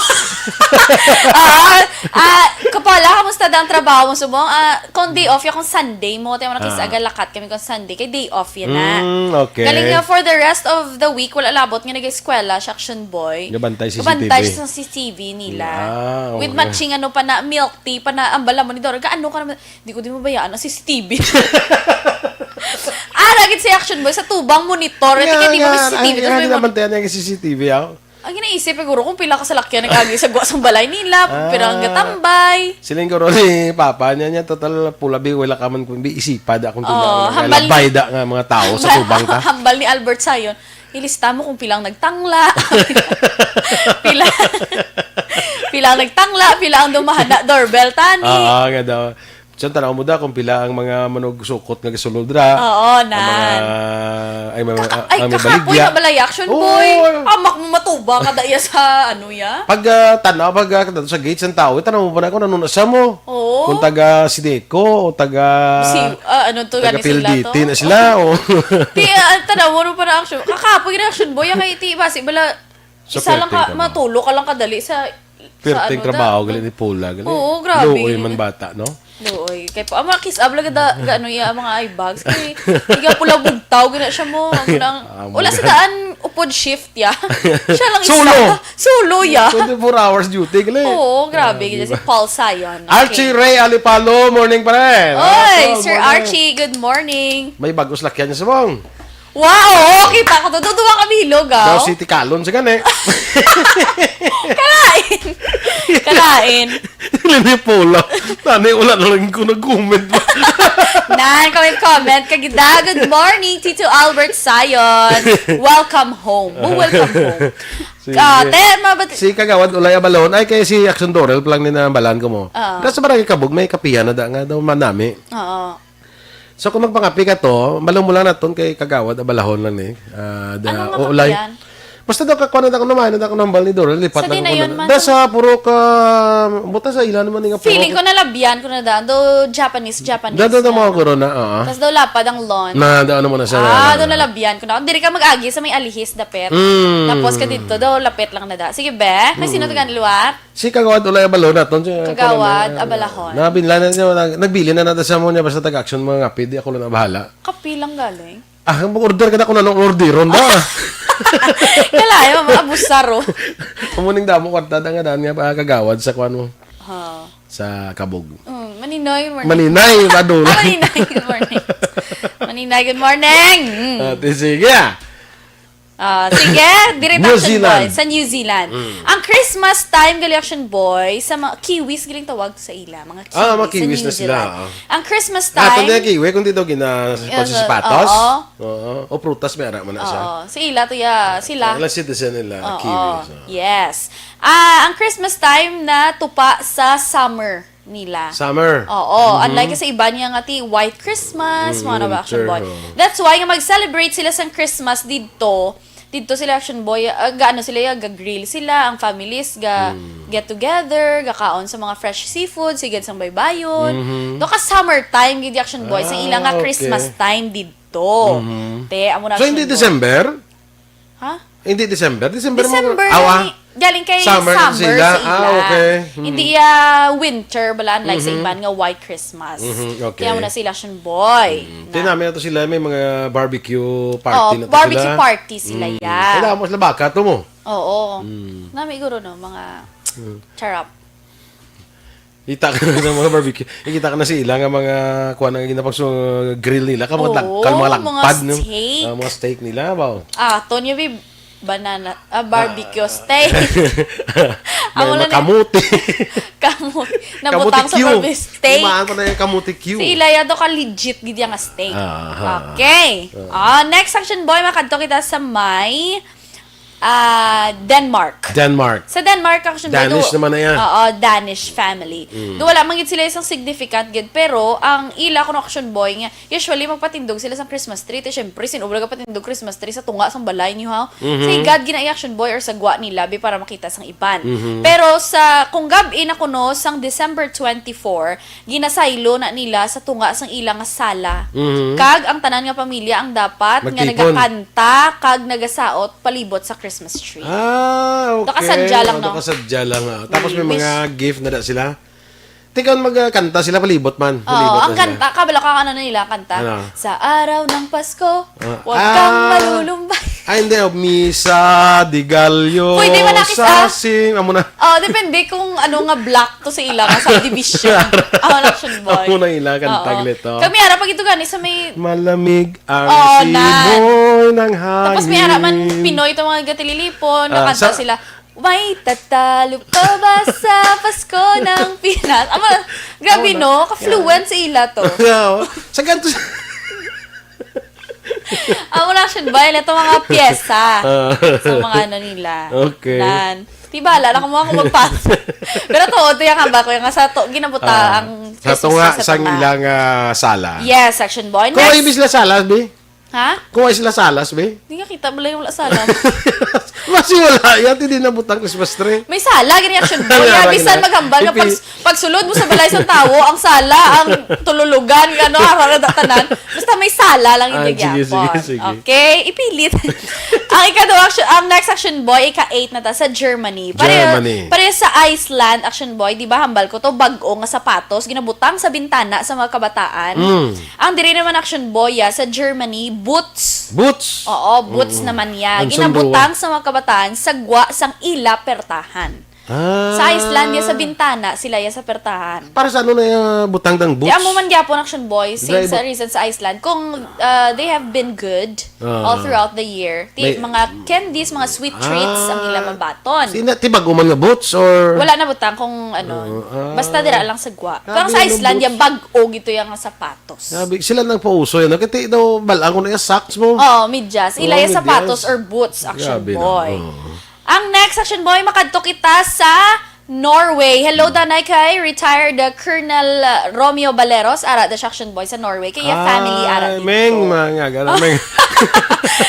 ah, Kapala, kamusta daw ang trabaho mo subong? Ah, kung day off ya, kung Sunday mo, tayo mo Ah. nakisagalakat kami kung Sunday, kay day off yan na. Mm, okay. Galing nga, for the rest of the week, wala labot nga nag-eskwela siya, Action Boy. Gabantay C C T V. Gabantay sa C C T V nila. Ah, okay. With matching ano pa na, milk tea pa na, ang bala mo ni Dora, ano ka naman, di ko di mabayaan ang C C T V. Ah, lagi si Action Boy, sa tubang monitor, hindi ka di mo may C C T V, Ang tapos may mon- ginabantayan niya ang C C T V, ah. Ang ginaisip, siguro kung pila ka salakyan nag-agi sa gwa sang balay nila, Ah. pila ang gatambay. Siling ko ron ni Papa niya, niya, total pula bi, wala ka man kundi isipa da kung Oh, tila, hambal labay ni- da nga mga tao sa tubang ta. Hambal ni Albert Sayon, ilista mo kung pilang nagtangla. Pila, pila ang nagtangla, pila ang dumahana, doorbell, tani. Oo, nga daw. Diyan, tanaw mo da kung pila ang mga manugsukot nga gasulod dira. Oo, Ang mga, nan. ay, mga, Kaka-, ay, ang may kakapoy baligya. na balay, action Oo, boy. ay. Amak mo matuba ka da iya sa ano ya? Pag, ah, tanaw, pag, ah, kadto sa gate sang tao, tanaw mo ba na kung ano na siya mo? Oo. Kung taga Sideco o taga, Si, ah, ano to, taga gani sila P L D T to? na sila, o. Ti, ah, tanaw mo pa na action. Kakapoy na action boy, kay ti, basi bala, Sa isa lang ka, perting trabaho. matulo ka lang kadali sa, sa Perting ano trabaho, da. gali ni Paula, gali. Oo, grabe. Luoy man bata, no? Luoy. Kay pa, ama, kiss up lang da, ga, ano, ya, mga eye bags. Kay, tiga pula bugtaw, gina siya mo. Ang nang, Ah, wala mga sa daan, upod shift, ya. Siya lang isa. Solo. Solo, ya. Twenty-four hours duty, gali. Oo, grabe, Ah, gina si diba? Paul Sayon. Okay. Archie Ray Alipalo, morning pa rin. Oy, Ah, Sir morning. Archie, good morning. May bagos lakyan niya sa mong. Wow, oo, kita ko to. Duduwa ka bilog, ah. Daw si Tikalon sa gani. Kalain. Kalain. Lini Paula. Nani, wala na lang ko nag-comment ba? Nan, comment, comment. Kagida, good morning, Tito Albert Sayon. Welcome home. Oh, welcome home. Sige. Ah, te, mabat- Si Kagawad Ulay Abalon, ay, kay si Action Dorel pa lang ni nabalaan ko mo. Ah. Dahil sa barangay Kabug, may kapihan na da nga daw manami. Oo. So, kung magpangapi ka to, balo mo lang naton kay Kagawad Abalahon lang ni. Ah, da, Ano nga o, ulay. kapihan? Basta daw kakuha na ako naman, na ako nambal ni Dorel, lipat Sa lang di na ako yun na. man. Da sa puro ka, buta sa ila naman nga Feeling puro. ko nalabihan ko na daan. Do Japanese, Japanese Da, da, da, na. mga corona, oo. Tas daw lapad ang lawn. Na, da, ano mo na sa Ah, na. do nalabihan ko na. Diri ka mag-agi sa may alihis, dapit. Mm. Tapos ka dito, do lapit lang na da. Sige, be. Kay sino Mm. taga liwat? Si Kagawad Ulay Abalon naton, si, Kagawad kuno na, Abalahon. Nabinlan na siya, nag-, nagbili na nato sa mo niya, basta taga-action mga ngapid, di ako lang na bahala. Kape lang galing. Ah, mag-order ka na kung anong orderon ba? Kalayo, mga abusaro. Amo ning damo kwarta, da nga daan nga pa Kagawad sa kuwan mo. Ha. Sa Kabog. Mm, Maninay, morning. Maninay, Madula. Ah, Maninay, good morning. Maninay, good morning. Mm. Ate, sige, ah. Ah, sige, diri New ta, Action Zealand. Boy, sa New Zealand. Mm. Ang Christmas time, gali, Action Boy, sa mga kiwis, galing tawag sa ila, mga Ah, mga kiwis kiwis sa na New sila, Zealand. ah. Ang Christmas Ah, time, pwede na kiwi, kung di daw gina-, Yes, sa sapatos? oo. Oo. O prutas, may ara man na siya. Oo. Sa ila to, ya, sila. Ang citizen nila, Oo. kiwi, so. Yes. Ah, ang Christmas time na tupa sa summer nila. Summer. Oo, Mhm. unlike sa iban nga nga ti White Christmas, Mm, mga na ba, Action winter, Boy? oh. That's why nga mag-celebrate sila sang Christmas didto. Didto sila, Action Boy, ah, gaano sila, ya, ga-grill sila, ang families ga Mm. get together, gakaon sa mga fresh seafood, sigad sang baybayon. Mhm. Do ka summer time gid, Action Boy, sa Ah, ila nga okay. Christmas time didto. Mhm. Te, amo na, So, hindi Action Boy. December? Ha? Hindi December? December mo December Awa. ni, galing kay Summer summer sila. sa ila. Ah, okay. Hmm. Hindi, ah, winter, bala, unlike sa Mhm. iban nga white Christmas. Mhm, okay. Kaya mo na sila, Action Boy. Mm. Na Kaya namin na to sila, may mga barbecue party Oh, na to barbecue sila. party sila, Mm. ya. Kailangan mo sila baka to mo. Oo. Mm. Nami guro, no, mga Mm. charap. Kita ka na sa mga barbecue. Kita ka na sa ila nga mga kuwan ang ginapag-, so, grill nila. Ka mga Oo, lag-, ka mga mga lagpad, no? steak. Ah, mga steak nila, ba? Ah, Tonyo, bi, banana, ah, barbecue Ah. steak. May Amo lang eh. makamuti. Kamuti. Nabutang sa Kamuti Q. barbecue steak. Imaan pa na yung kamuti Q. Si Ilaya to ka legit gid yang steak. Ah, ha. Okay. Ah. Ah, next, Action Boy, makadto kita sa may Ah, Denmark. Denmark. Sa Denmark, Action Boy, Danish do-, naman na yan. Oo, Danish family. Mm. Do wala man gid sila isang significant gid, pero ang ila kuno, Action Boy, nga usually magpatindog sila sa Christmas tree. Te, syempre, sin-o ba gapatindog Christmas tree sa tunga sang balay niyo, ha? Mhm. Sa igad gina-, Action Boy, or sa gwa nila, bi, para makita sang iban. Mhm. Pero sa, kung gab-i na kuno sang December twenty-four, ginasaylo na nila sa tunga sang ila nga sala. Mhm. Kag ang tanan nga pamilya ang dapat nga Magtipon. nagakanta kag nagasaot palibot sa Christmas tree. Ah, okay. Nakasadya lang, no? Nakasadya lang, ah. Tapos may Wish. mga gift na da sila. Tingnan, magkanta sila palibot man. Oo, Palibot ang na sila. kanta, kabalo ka, ano na nila ang kanta? Ano? "Sa araw ng Pasko, Ah, huwag kang ah. malulumbay." Ay, hindi. Oh, Misa de Gallo, Pwede man, Nakis, ah. Sasing, amo na. Oh, depende kung ano nga block to sa ila nga subdivision. Ako na, Action Boy. Amo na ila, kanta Oo. gali to. Kami, ara, pag ito gani sa may Malamig ang Oo, na. simoy ng hangin. Tapos may ara man Pinoy to mga gatililipon, Ah, nakanta sa sila, "May tatalo pa ba sa Pasko ng Pinas?" Amo, grabe, Amo na. no? Ka-fluent sa ila to. Oo. Sa ganito, Ang una, Action Boy, ito mga pyesa. Ah. Sa mga ano nila. Okay. Nan. Di bala na kamo ako magpas. Pero to, ito yung hambal ko, yung nga sa to, ginabuta Ah, ang sa Christmas to nga, tree sa sang tanga. Ilang, ah, sala. Yes, Action Boy. Kung Next. Ibis la salas, bi? Ha? Kung ay sila salas, bi? Di nga kita, balay wala salas. Masi wala, yan, hindi na butang Christmas tree. May sala, gini Action Boy. Wala, Yan, bisan wala. Maghambal nga Ipi- pag, pagsulod mo sa balay sa tawo, ang sala, ang tululugan, ano, harara da tanan. Basta may sala lang yung Ah, sige, sige, gagyapan. Sige. Okay, ipilit. Ang ikaduha, Action, ang next Action Boy, ika-eight na ta sa Germany. Pareho, Germany. Pareho sa Iceland, Action Boy, di ba, hambal ko to, bag-o nga sapatos, ginabutang sa bintana sa mga kabataan. Mm. Ang diri naman Action Boy, ya, sa Germany, boots. Boots? Oo, boots Mm. naman ya. Ang Ginabutang sunduan. Sa mga kabataan, sa gwa, sang ila pertahan. Ah. Sa Iceland, ya, sa bintana, sila ya sa pertahan. Para sa ano na yung butang ng Di boots? Amo man gyapon, Action Boy, same Drive- sa reason sa Iceland. Kung uh, they have been good Ah. All throughout the year, ti, May- mga candies, mga sweet treats ang Ah. Ila mabaton. Sina, ti bag-o man nga boots or Wala na butang kung ano. Oo, ah. Basta dira lang sa gwa. Grabe Pero sa yung Iceland, boots. Yung bag-o gito yung sapatos. Sabi, sila nang pauso yan. Kasi daw, balaan ko na yung socks mo. Oo, medyas. Ila Oo, yung sapatos medyas. Or boots, Action Grabe na. Boy. Oo. Ang next, Action Boy, makadto kita sa Norway. Hello, danay kay retired, uh, Colonel, uh, Romeo Baleros. Ara, the Action Boy sa Norway. Kaya family, ara Ay, dito. Meng, mga nga, gano'n, Meng.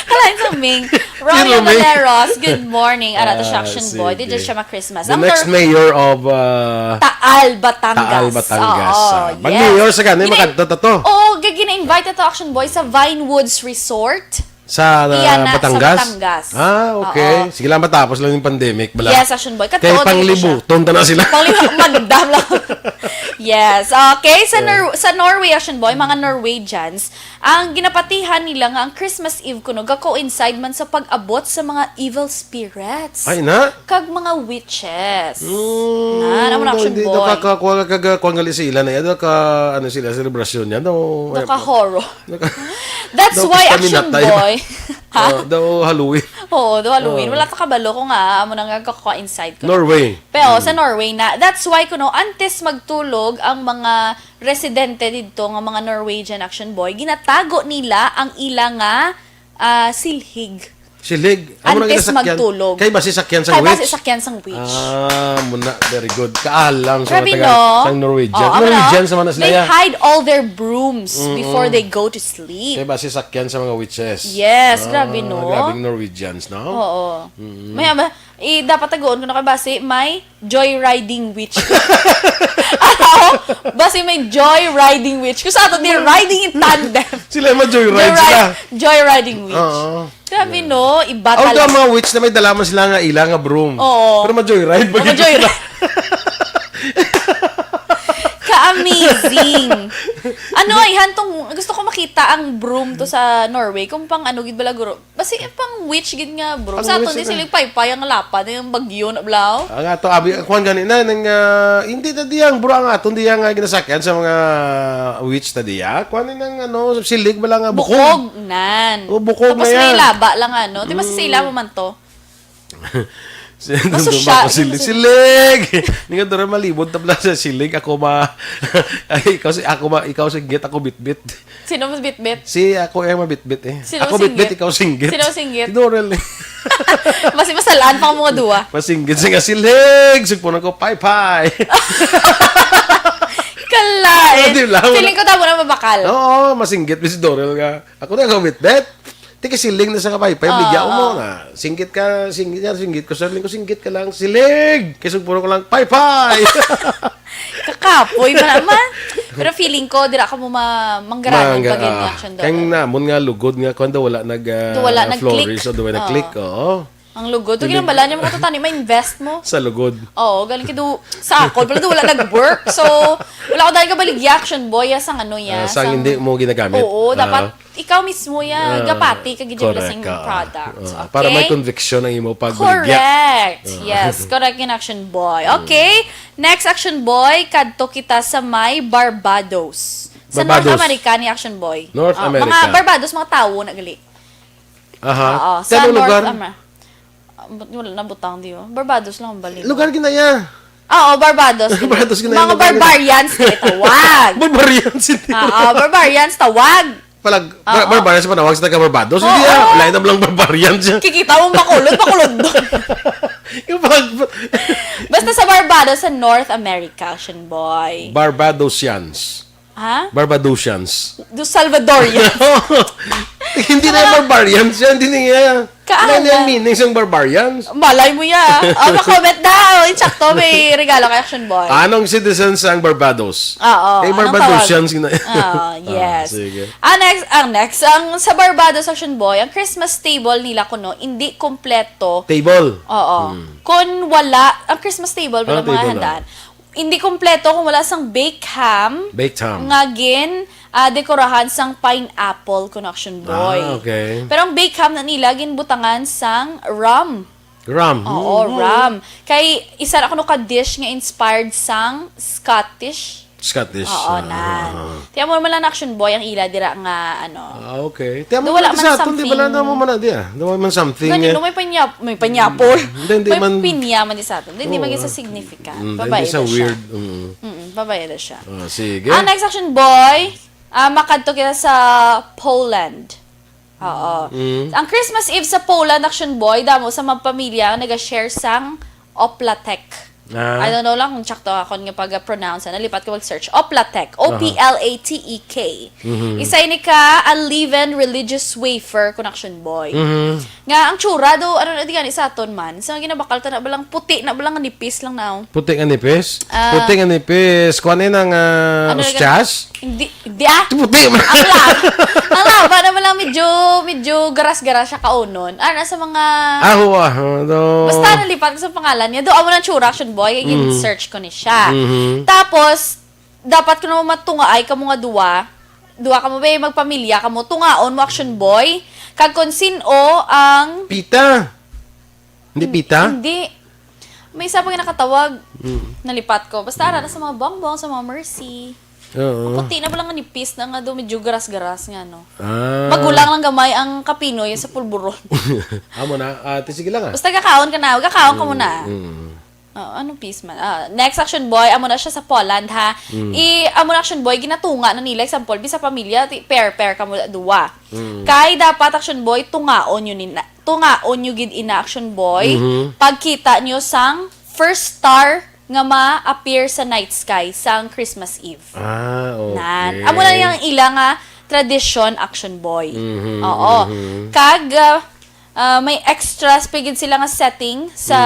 Kalain sa Ming. Romeo Sino, Ming? Baleros, good morning. Ara, the Ah, Action Boy. Di sige. Dyan siya ma-Christmas. The Ang next Nor- mayor of, uh, Taal, Batangas. Taal, Batangas. Oo, Ah, mag-mayor yes. sa gani, Gina- makadto to, to. Oo, g-, gina-invite ito, Action Boy, sa Vinewoods Resort. Sa, uh, Iyan na, sa Batangas? Batangas. Ah, okay. Oo. Sige lang, matapos lang yung pandemic, bala. Yes, Action Boy. Kay Katuon, dili ko siya. Panglibuton ta na sila. Panglibu-, magdam lang. Yes. Okay, sa Yeah. Nor-, sa Norway, Action Boy, mga Norwegians, ang ginapatihan nila nga ang Christmas Eve kuno ga-coincide man sa pag-abot sa mga evil spirits. Ay, na? Kag mga witches. Mm, Na, naman daw, Action hindi, Boy. Daw ka, ka, ka, ka, ka, ka, ngali sila na yan, daw ka, ano sila, selebrasyon yan, daw, Daw ka horror. Daw ka, That's daw why, Action Boy. Ha? Ah, daw Halloween. Oo, daw Halloween. Ah. Wala ta kabalo kung nga, amo na nga ka-coincide ko. Norway. Pero Mm. sa Norway na, that's why kuno, antes magtulog ang mga residente didto nga mga Norwegian, Action Boy, ginatago nila ang ila nga, ah, silhig. Silhig? Amo na Antes ginasakyan? Magtulog. Kay basi sakyan sang Kay basi witch? Sakyan sang witch. Ah, muna. Very good. Kaalam sa Grabe, mga taga-, no? Sang Norwegian. Oh, amo na. Norwegian sa man na sila, They ya. Hide all their brooms Mm-mm. Before they go to sleep. Kay basi sakyan sa mga witches. Yes, Ah, grabe, no? Grabing Norwegians, no? Oo. Mm-mm. May, may, eh, dapat tagoon ko na kay basi may joyriding witch. Ano? Basi may joyriding witch. Kung sa ato, di riding in tandem. Sila ma-joyride Joyri-, sila. Joyriding witch. Oo. Grabe, Yeah. No? Iba Although talaga. Ang mga witch na may dala man sila nga ila nga broom. Oo. Pero ma-joyride, Oh, ma-joyride. Sila. Ka-amazing. Ano ay, hantong, gusto ko makita ang broom to sa Norway. Kung pang ano, gid bala, guro. Basi pang witch gid nga, bro. Pang Sa aton witch din na. Sila paypay ang lapa na yung bagyo na blaw. Ang ato, abi, kuwan gani na, nang, ah, hindi na diyang, bro, ang aton diyang, ah, ginasakyan sa mga witch na diya. Kuwan ni nang, ano, silig, wala nga bukog. Bukog, nan. O, bukog Tapos na yan. May laba lang, ano. Di ba sa Mm. Sila mo man to? Si-, Masusya, ako, silig, yun, silig! Hindi nga doon malibot na pala sa silig. Ako ma-, ay, ikaw si, ako ma-, ikaw singgit, ako bitbit. Sino mas bitbit? Si ako yung mabitbit eh. Sino Ako singgit? Bitbit, ikaw singgit. Sino singgit? Si Dorel eh. Mas masalaan pa ang mga duwa. Masinggit siya nga silig. Sugpunan ko, pay, pay. Kalain. Oh, di lang, Feeling wala. Ko tamo na mabakal. Oo, masinggit si Dorel nga. Ako na, ikaw bitbit. Tiki siling na sa kapaypay, Oo, bigyan mo oo. Nga. Singgit ka, singgit ka, singgit ko, sir, ko, singgit ka lang, silig! Kay sugpunan ko lang, paypay! Kakapoy na naman. Pero feeling ko, dira ka mo ma-, manggaranan Mangga-, pag ah, reaction daw. Kaya namon nga lugod nga, kung daw wala nag, ah, Do wala nag-click. Flores o daw wala Oo. Nag-click, oo. Ang lugod. Ito Hindi. Ginambala niya, mga tutani, ma-invest mo. Sa lugod. Oo, galing ka do, sa ako, pala do wala nag-work. So, wala ko dahil kabaligya, action boy, ya, sang ano, ya, Ah, sang sang hindi mo ginagamit. Oo, dapat Ah. Ikaw mismo ya, Ah, gapati ka gid correct, sa imong ah, product. Ah, okay? Para may conviction ang imo pagbaligya. Correct. Ah. Yes, correct yung action boy. Mm. Okay, next action boy, kadto kita sa may Barbados. Sa Barbados. North America ni action boy. North Ah, America. Mga Barbados, mga tawo na gali. Aha. Oo, sa Kanang North lugar? Amer-, Ah, but wala na butang, di ba? Barbados lang ang bali. Lugar ginaya. Oo, Barbados. Barbados ginaya, Mga lugar ginaya. Barbarians, di tawag. Barbarians, hindi. Oo, barbarians, tawag. Palag, Bar- Oo. Barbarians ang panawag sa taga Barbados. Oo. Hindi, ah, lain na lang Barbarians. Kikita mo, makulod, makulod doon. Yung pag- Basta sa Barbados, sa North America, Action Boy. Barbadosians. Ha? Barbadosians. Do Salvadorian. Hindi na yung Barbarians yan, hindi na yan. Kaano? Ano yung meaning sa Barbarians? Malay mo ya. O, ma-comment daw. Insakto, may regalo kay Action Boy. Anong citizens ang Barbados? Oo, Eh, anong Barbadosians tawag? gina- Ah, Ah, yes. sige. Ah, next, ang next, ang sa Barbados, Action Boy, ang Christmas table nila kuno, hindi kompleto. Table. Oo. Hmm. Kung wala, ang Christmas table, Anong bilang mga table, ah? handaan, hindi kompleto kung wala sang baked ham Baked ham. nga gin, ah, dekorahan sang pineapple, kuno, Action Boy. Ah, okay. Pero ang baked ham na nila, ginbutangan sang rum. Rum. Oo, Mm. rum. Kay isa na kuno ka dish nga inspired sang Scottish. Scottish. Oo, Ah, nan. ah, ah. Tiyan mo naman lang, Action Boy, ang ila dira nga, ano. Ah, okay. Tiyan mo Do wala naman man sa aton, di ba, something lang mo man na di, ah? Do wala man something, Gani, eh. no, may panyap-, may panyapol. Hindi, hindi May man pinya man di sa aton. Hindi Oo. man sa significant. Mm, Babae hindi sa na siya. weird. Mm. Mm, babae na siya. Ah, sige. Ang next, Action Boy, ah, makadto kita sa Poland. Oo. Mm. Ang Christmas Eve sa Poland, Action Boy, damo sa mga pamilya ang naga-share sang Oplatek. Ah. I don't know lang kung tsakto akon nga pag-pronounce. Nalipat ko mag-search. Oplatek. Aha. O P L A T E K. Mhm. Isa ini ka unleavened religious wafer, kuno, Action Boy. Mhm. Nga ang tsura do, ano na di gani sa aton man. Sa ginabakal ta na balang puti na balang nipis lang na. Puti nga nipis? Ah. Puti nga nipis. Kuan eh nang, ah, Ano na ustyas? Hindi, hindi ah. Puti man. Ang laba, ang laba naman lang medyo, medyo garas-garas siya kaunon. Ah, nasa mga Ah, huwa. Ano? Basta nalipat ko sa pangalan niya. Do, amo nang tsura, Action Boy. Kaya Mm. gin-search ko ni siya. Mhm. Tapos, dapat ko naman matunga ay kamo nga duwa. Duwa kamo, be, magpamilya kamo. Tungaon mo, Action Boy. Kag kung sin-o ang Pita. Hindi pita? Hindi. May isa pa nga nakatawag. Mm. Nalipat ko. Basta ara na sa mga bongbong, sa mga mercy. Oo. Ang puti na pala nga nipis na nga do, medyo garas-garas nga, no? Ah. Magulang lang gamay ang kapinoy sa pulburon. Amo na. Ah, ti, sige lang, ah. Basta kakaon ka na. Kakaon ka Mm, muna. mm. Oh, anong peace man? Ah, next, Action Boy, amo na siya sa Poland, ha? Mm. I, amo na, Action Boy, ginatunga na nila, example, bisa pamilya, ti, pair-pair kamo duwa. Mm. Kay dapat, Action Boy, tungaon nyo ni na, tungaon nyo gid ina, Action Boy, Mhm. pagkita nyo sang first star nga ma-appear sa night sky sang Christmas Eve. Ah, okay. Nan. Amo na yang ila nga tradisyon, Action Boy. Mhm, Oo. mhm. Kag, ah, ah, may extras pa gid sila nga setting sa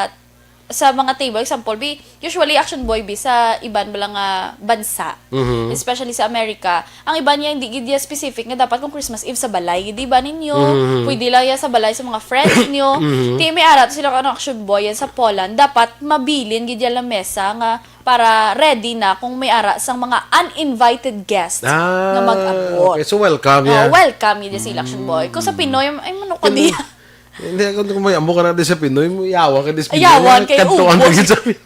Mm. sa mga table. Example, bi, usually, Action Boy, bi, sa iban bala nga bansa, Mhm. especially sa America, ang iban niya hindi gid niya specific nga dapat kung Christmas Eve sa balay gid, di ba, ninyo? Mhm. Pwede lang yan sa balay sa mga friends nyo. Mhm. Ti may ara to sila, ano, Action Boy, yan sa Poland, dapat mabilin gid yan lamesa nga para ready na kung may ara sang mga uninvited guests Ah, nga mag-abot. okay. So, welcome, Oh, yeah. welcome gid yan sila, Action Boy. Kung sa Mm. Pinoy, ay, manok ko Pin-, diya. Hindi, kung, kung may amo ka na di sa Pinoy, mo yawa ka di sa Pinoy, Yawan kay kantuan ka ubos. Gid sa Pinoy.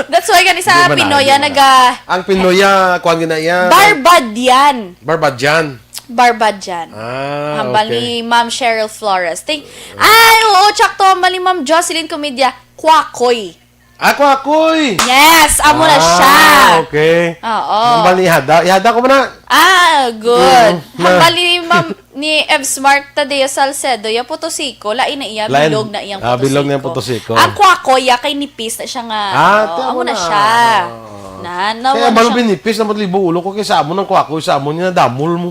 That's why gani sa Hindi man Pinoy, na, yan, hindi man naga- na. Ang Pinoy, ah, kuwan gina iya. Barbadian. Barbadian. Barbadian. Ah, Hambal okay. ni Ma'am Cheryl Flores. Thank, ay, oo, tsakto, hambal ni Ma'am Jocelyn Comedia. Kwakoy. Ah, kwakoy! Yes, amo na siya. Ah, okay. Oo. Hambal ni Ihada. Ihada ko man na. Ah, good. Mm, na. Hambal ni Ma'am, ni Ev Smart Tadeo Salcedo, ya Potosiko, lain na iya, Lain. bilog na iyang Ah, bilog na iyang Potosiko. Potosiko. Ang kwakoy, ya kay nipis na siya nga, Ah, ano, tama amo na na. siya. Oo. Na, na, Kaya ano balo siya. binipis na matlibo ulo ko kay sa amo ng kwakoy, sa amo niya damol mo.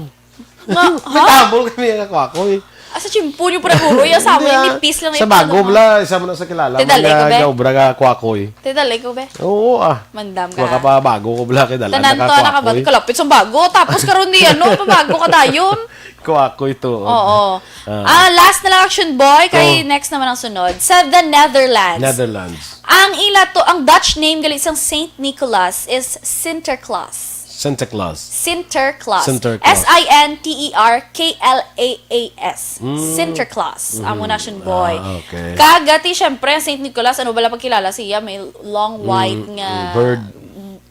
Nga, May ha? Damol kami nga kwakoy. Ah, sa tsimpo niyo pala, guro, ya sa amo, Hindi, ah, nipis lang sa yung bago, ano, bla, isa mo na sa kilala, Te, dali mga ko, be. gaobra nga kwakoy. Te, dali ko, be. Oo, ah. Mandam ka. Wala ka pa bago ko, bla, kay dalan Tanan na to, ka nakabag-, kwakoy. kalapit sa bago. Tapos karon di, ano, pabago ka dayon. Kwakoy to. Oo. Ah. Ah, last na lang, Action Boy, kay Oh. next naman ang sunod. Sa the Netherlands. Netherlands. Ang ila to, ang Dutch name gali sang Saint Nicholas is Sinterklaas. Santa Claus. Sinterklaas. Sinterklaas. S I N T E R K L A A S. Mm. Sinterklaas. Mm. Amo na, Action Boy. Ah, okay. Kag, ti, syempre, ang Saint Nicholas, ano bala pagkilala siya, may long white Mm, nga bird.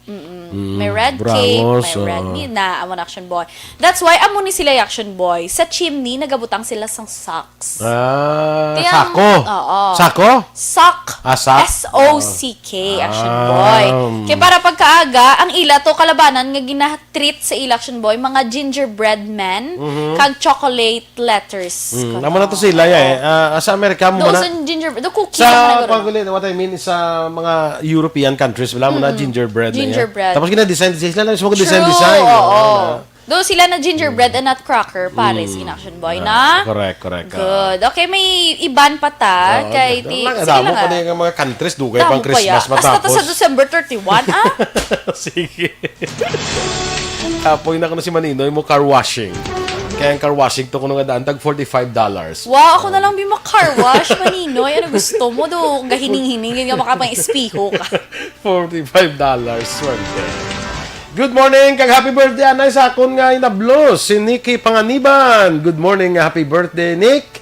Mm-mm. May red cape, Burangos, may red oo. ni na, amo na, Action Boy. That's why, amo ni sila, Action Boy. Sa chimney, nagabutang sila sang socks. Ah, Kaya, sako. Oo. Sako? Sock. Ah, sock. S O C K, Action Ah. Boy. Kaya para pagkaaga, ang ila to kalabanan nga gina-treat sa ila, Action Boy, mga gingerbread men, Mm-hmm. kag chocolate letters. Mm, amo na to sila, eh. Ah, sa Amerika mo Doon na. Sa ginger, do cookie Sa, naman na pag-, what I mean, sa mga European countries, wala mo na gingerbread na yan. Gingerbread. Tapos kina-design, design sila na, gusto mo True, design, design. oo. Oo. Do sila na gingerbread and nutcracker, pares in, Action Boy, Ah, na? correct, correct, ah. Good. Okay, may iban pa ta. Oo, kay dahil ti, lang, sige damo lang, pa ah. na yung mga countries, dugay Damo pang Christmas kaya. Hasta to matapos. Sa December thirty-one, ah? Sige. Kapoy na ko na si Maninoy mo car washing. Kaya ang car washing to kuno nga daan, tag forty-five dollars. Wow, ako na lang bi ma-car wash, Maninoy. Ano gusto mo do? Gahining-hining, yun nga makapang-espeho ka. Forty-five dollars worth. Good morning, kag happy birthday, anay, sa akon nga inablos, si Nikki Panganiban. Good morning, happy birthday, Nick.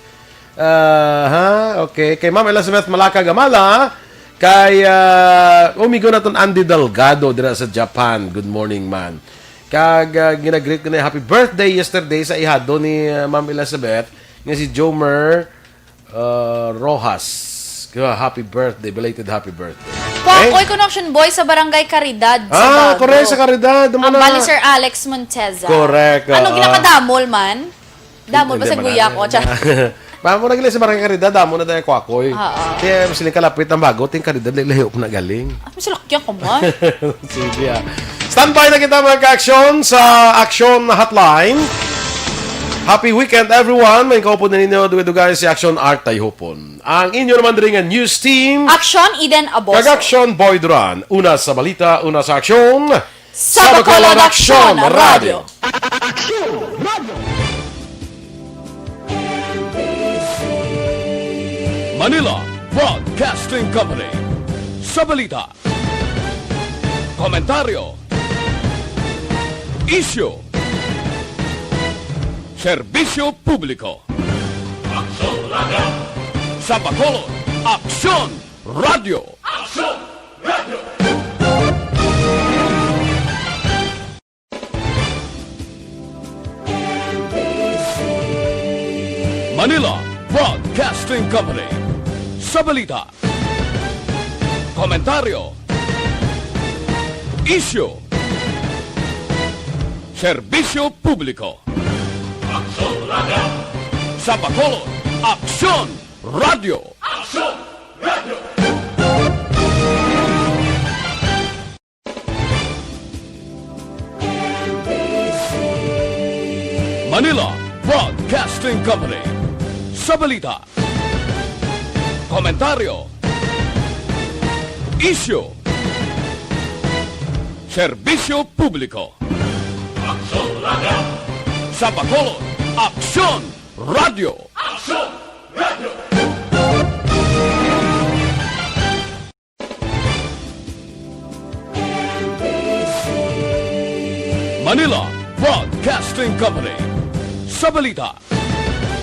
Ah, ha? Okay. Kay Ma'am Elizabeth Malaka Gamala, kay, ah, umigo naton Andy Delgado dira sa Japan. Good morning, man. Kag, ah, ginagreet ko na happy birthday yesterday sa ihado ni, ah, Ma'am Elizabeth, nga si Jomer, ah, Rojas. Kaya happy birthday, belated happy birthday. Kwakoy Connection Boy sa Barangay Caridad, Ah, Sabado. correct, sa Caridad. Amo Ang na. bali Sir Alex Monteza. Correct, Ano, ah. ginakadamol man? Damol ba Hindi sa man guya na- ko? Char. Mamo na gila sa Barangay Caridad, damo na tayo kwakoy. Oo. Kaya siling kalapit ang bago, ting Caridad, layo ko na galing. Ang salakyan ko man. Sige, ah. Standby na kita, mga ka-aksyon, sa Action Hotline. Happy weekend, everyone. May kaupod na ninyo, dugay-dugay si Action Art Tayhupon. Ang inyo naman diri nga news team. Action Eden Aboso. Kag Action Boy Duran. Una sa balita, una sa aksyon. Sa Bacolod Action Radio. Manila Broadcasting Company. Sa balita, komentaryo, isyu, serbisyo publiko. Sa Bacolod, Aksyon Radio. Manila Broadcasting Company. Sa balita, komentaryo, isyu, serbisyo publiko. Sa Bacolod, Aksyon Radio. Manila Broadcasting Company. Sa balita, komentaryo, isyu, serbisyo publiko. Sa Bacolod, Aksyon Radio. Manila Broadcasting Company. Sa balita,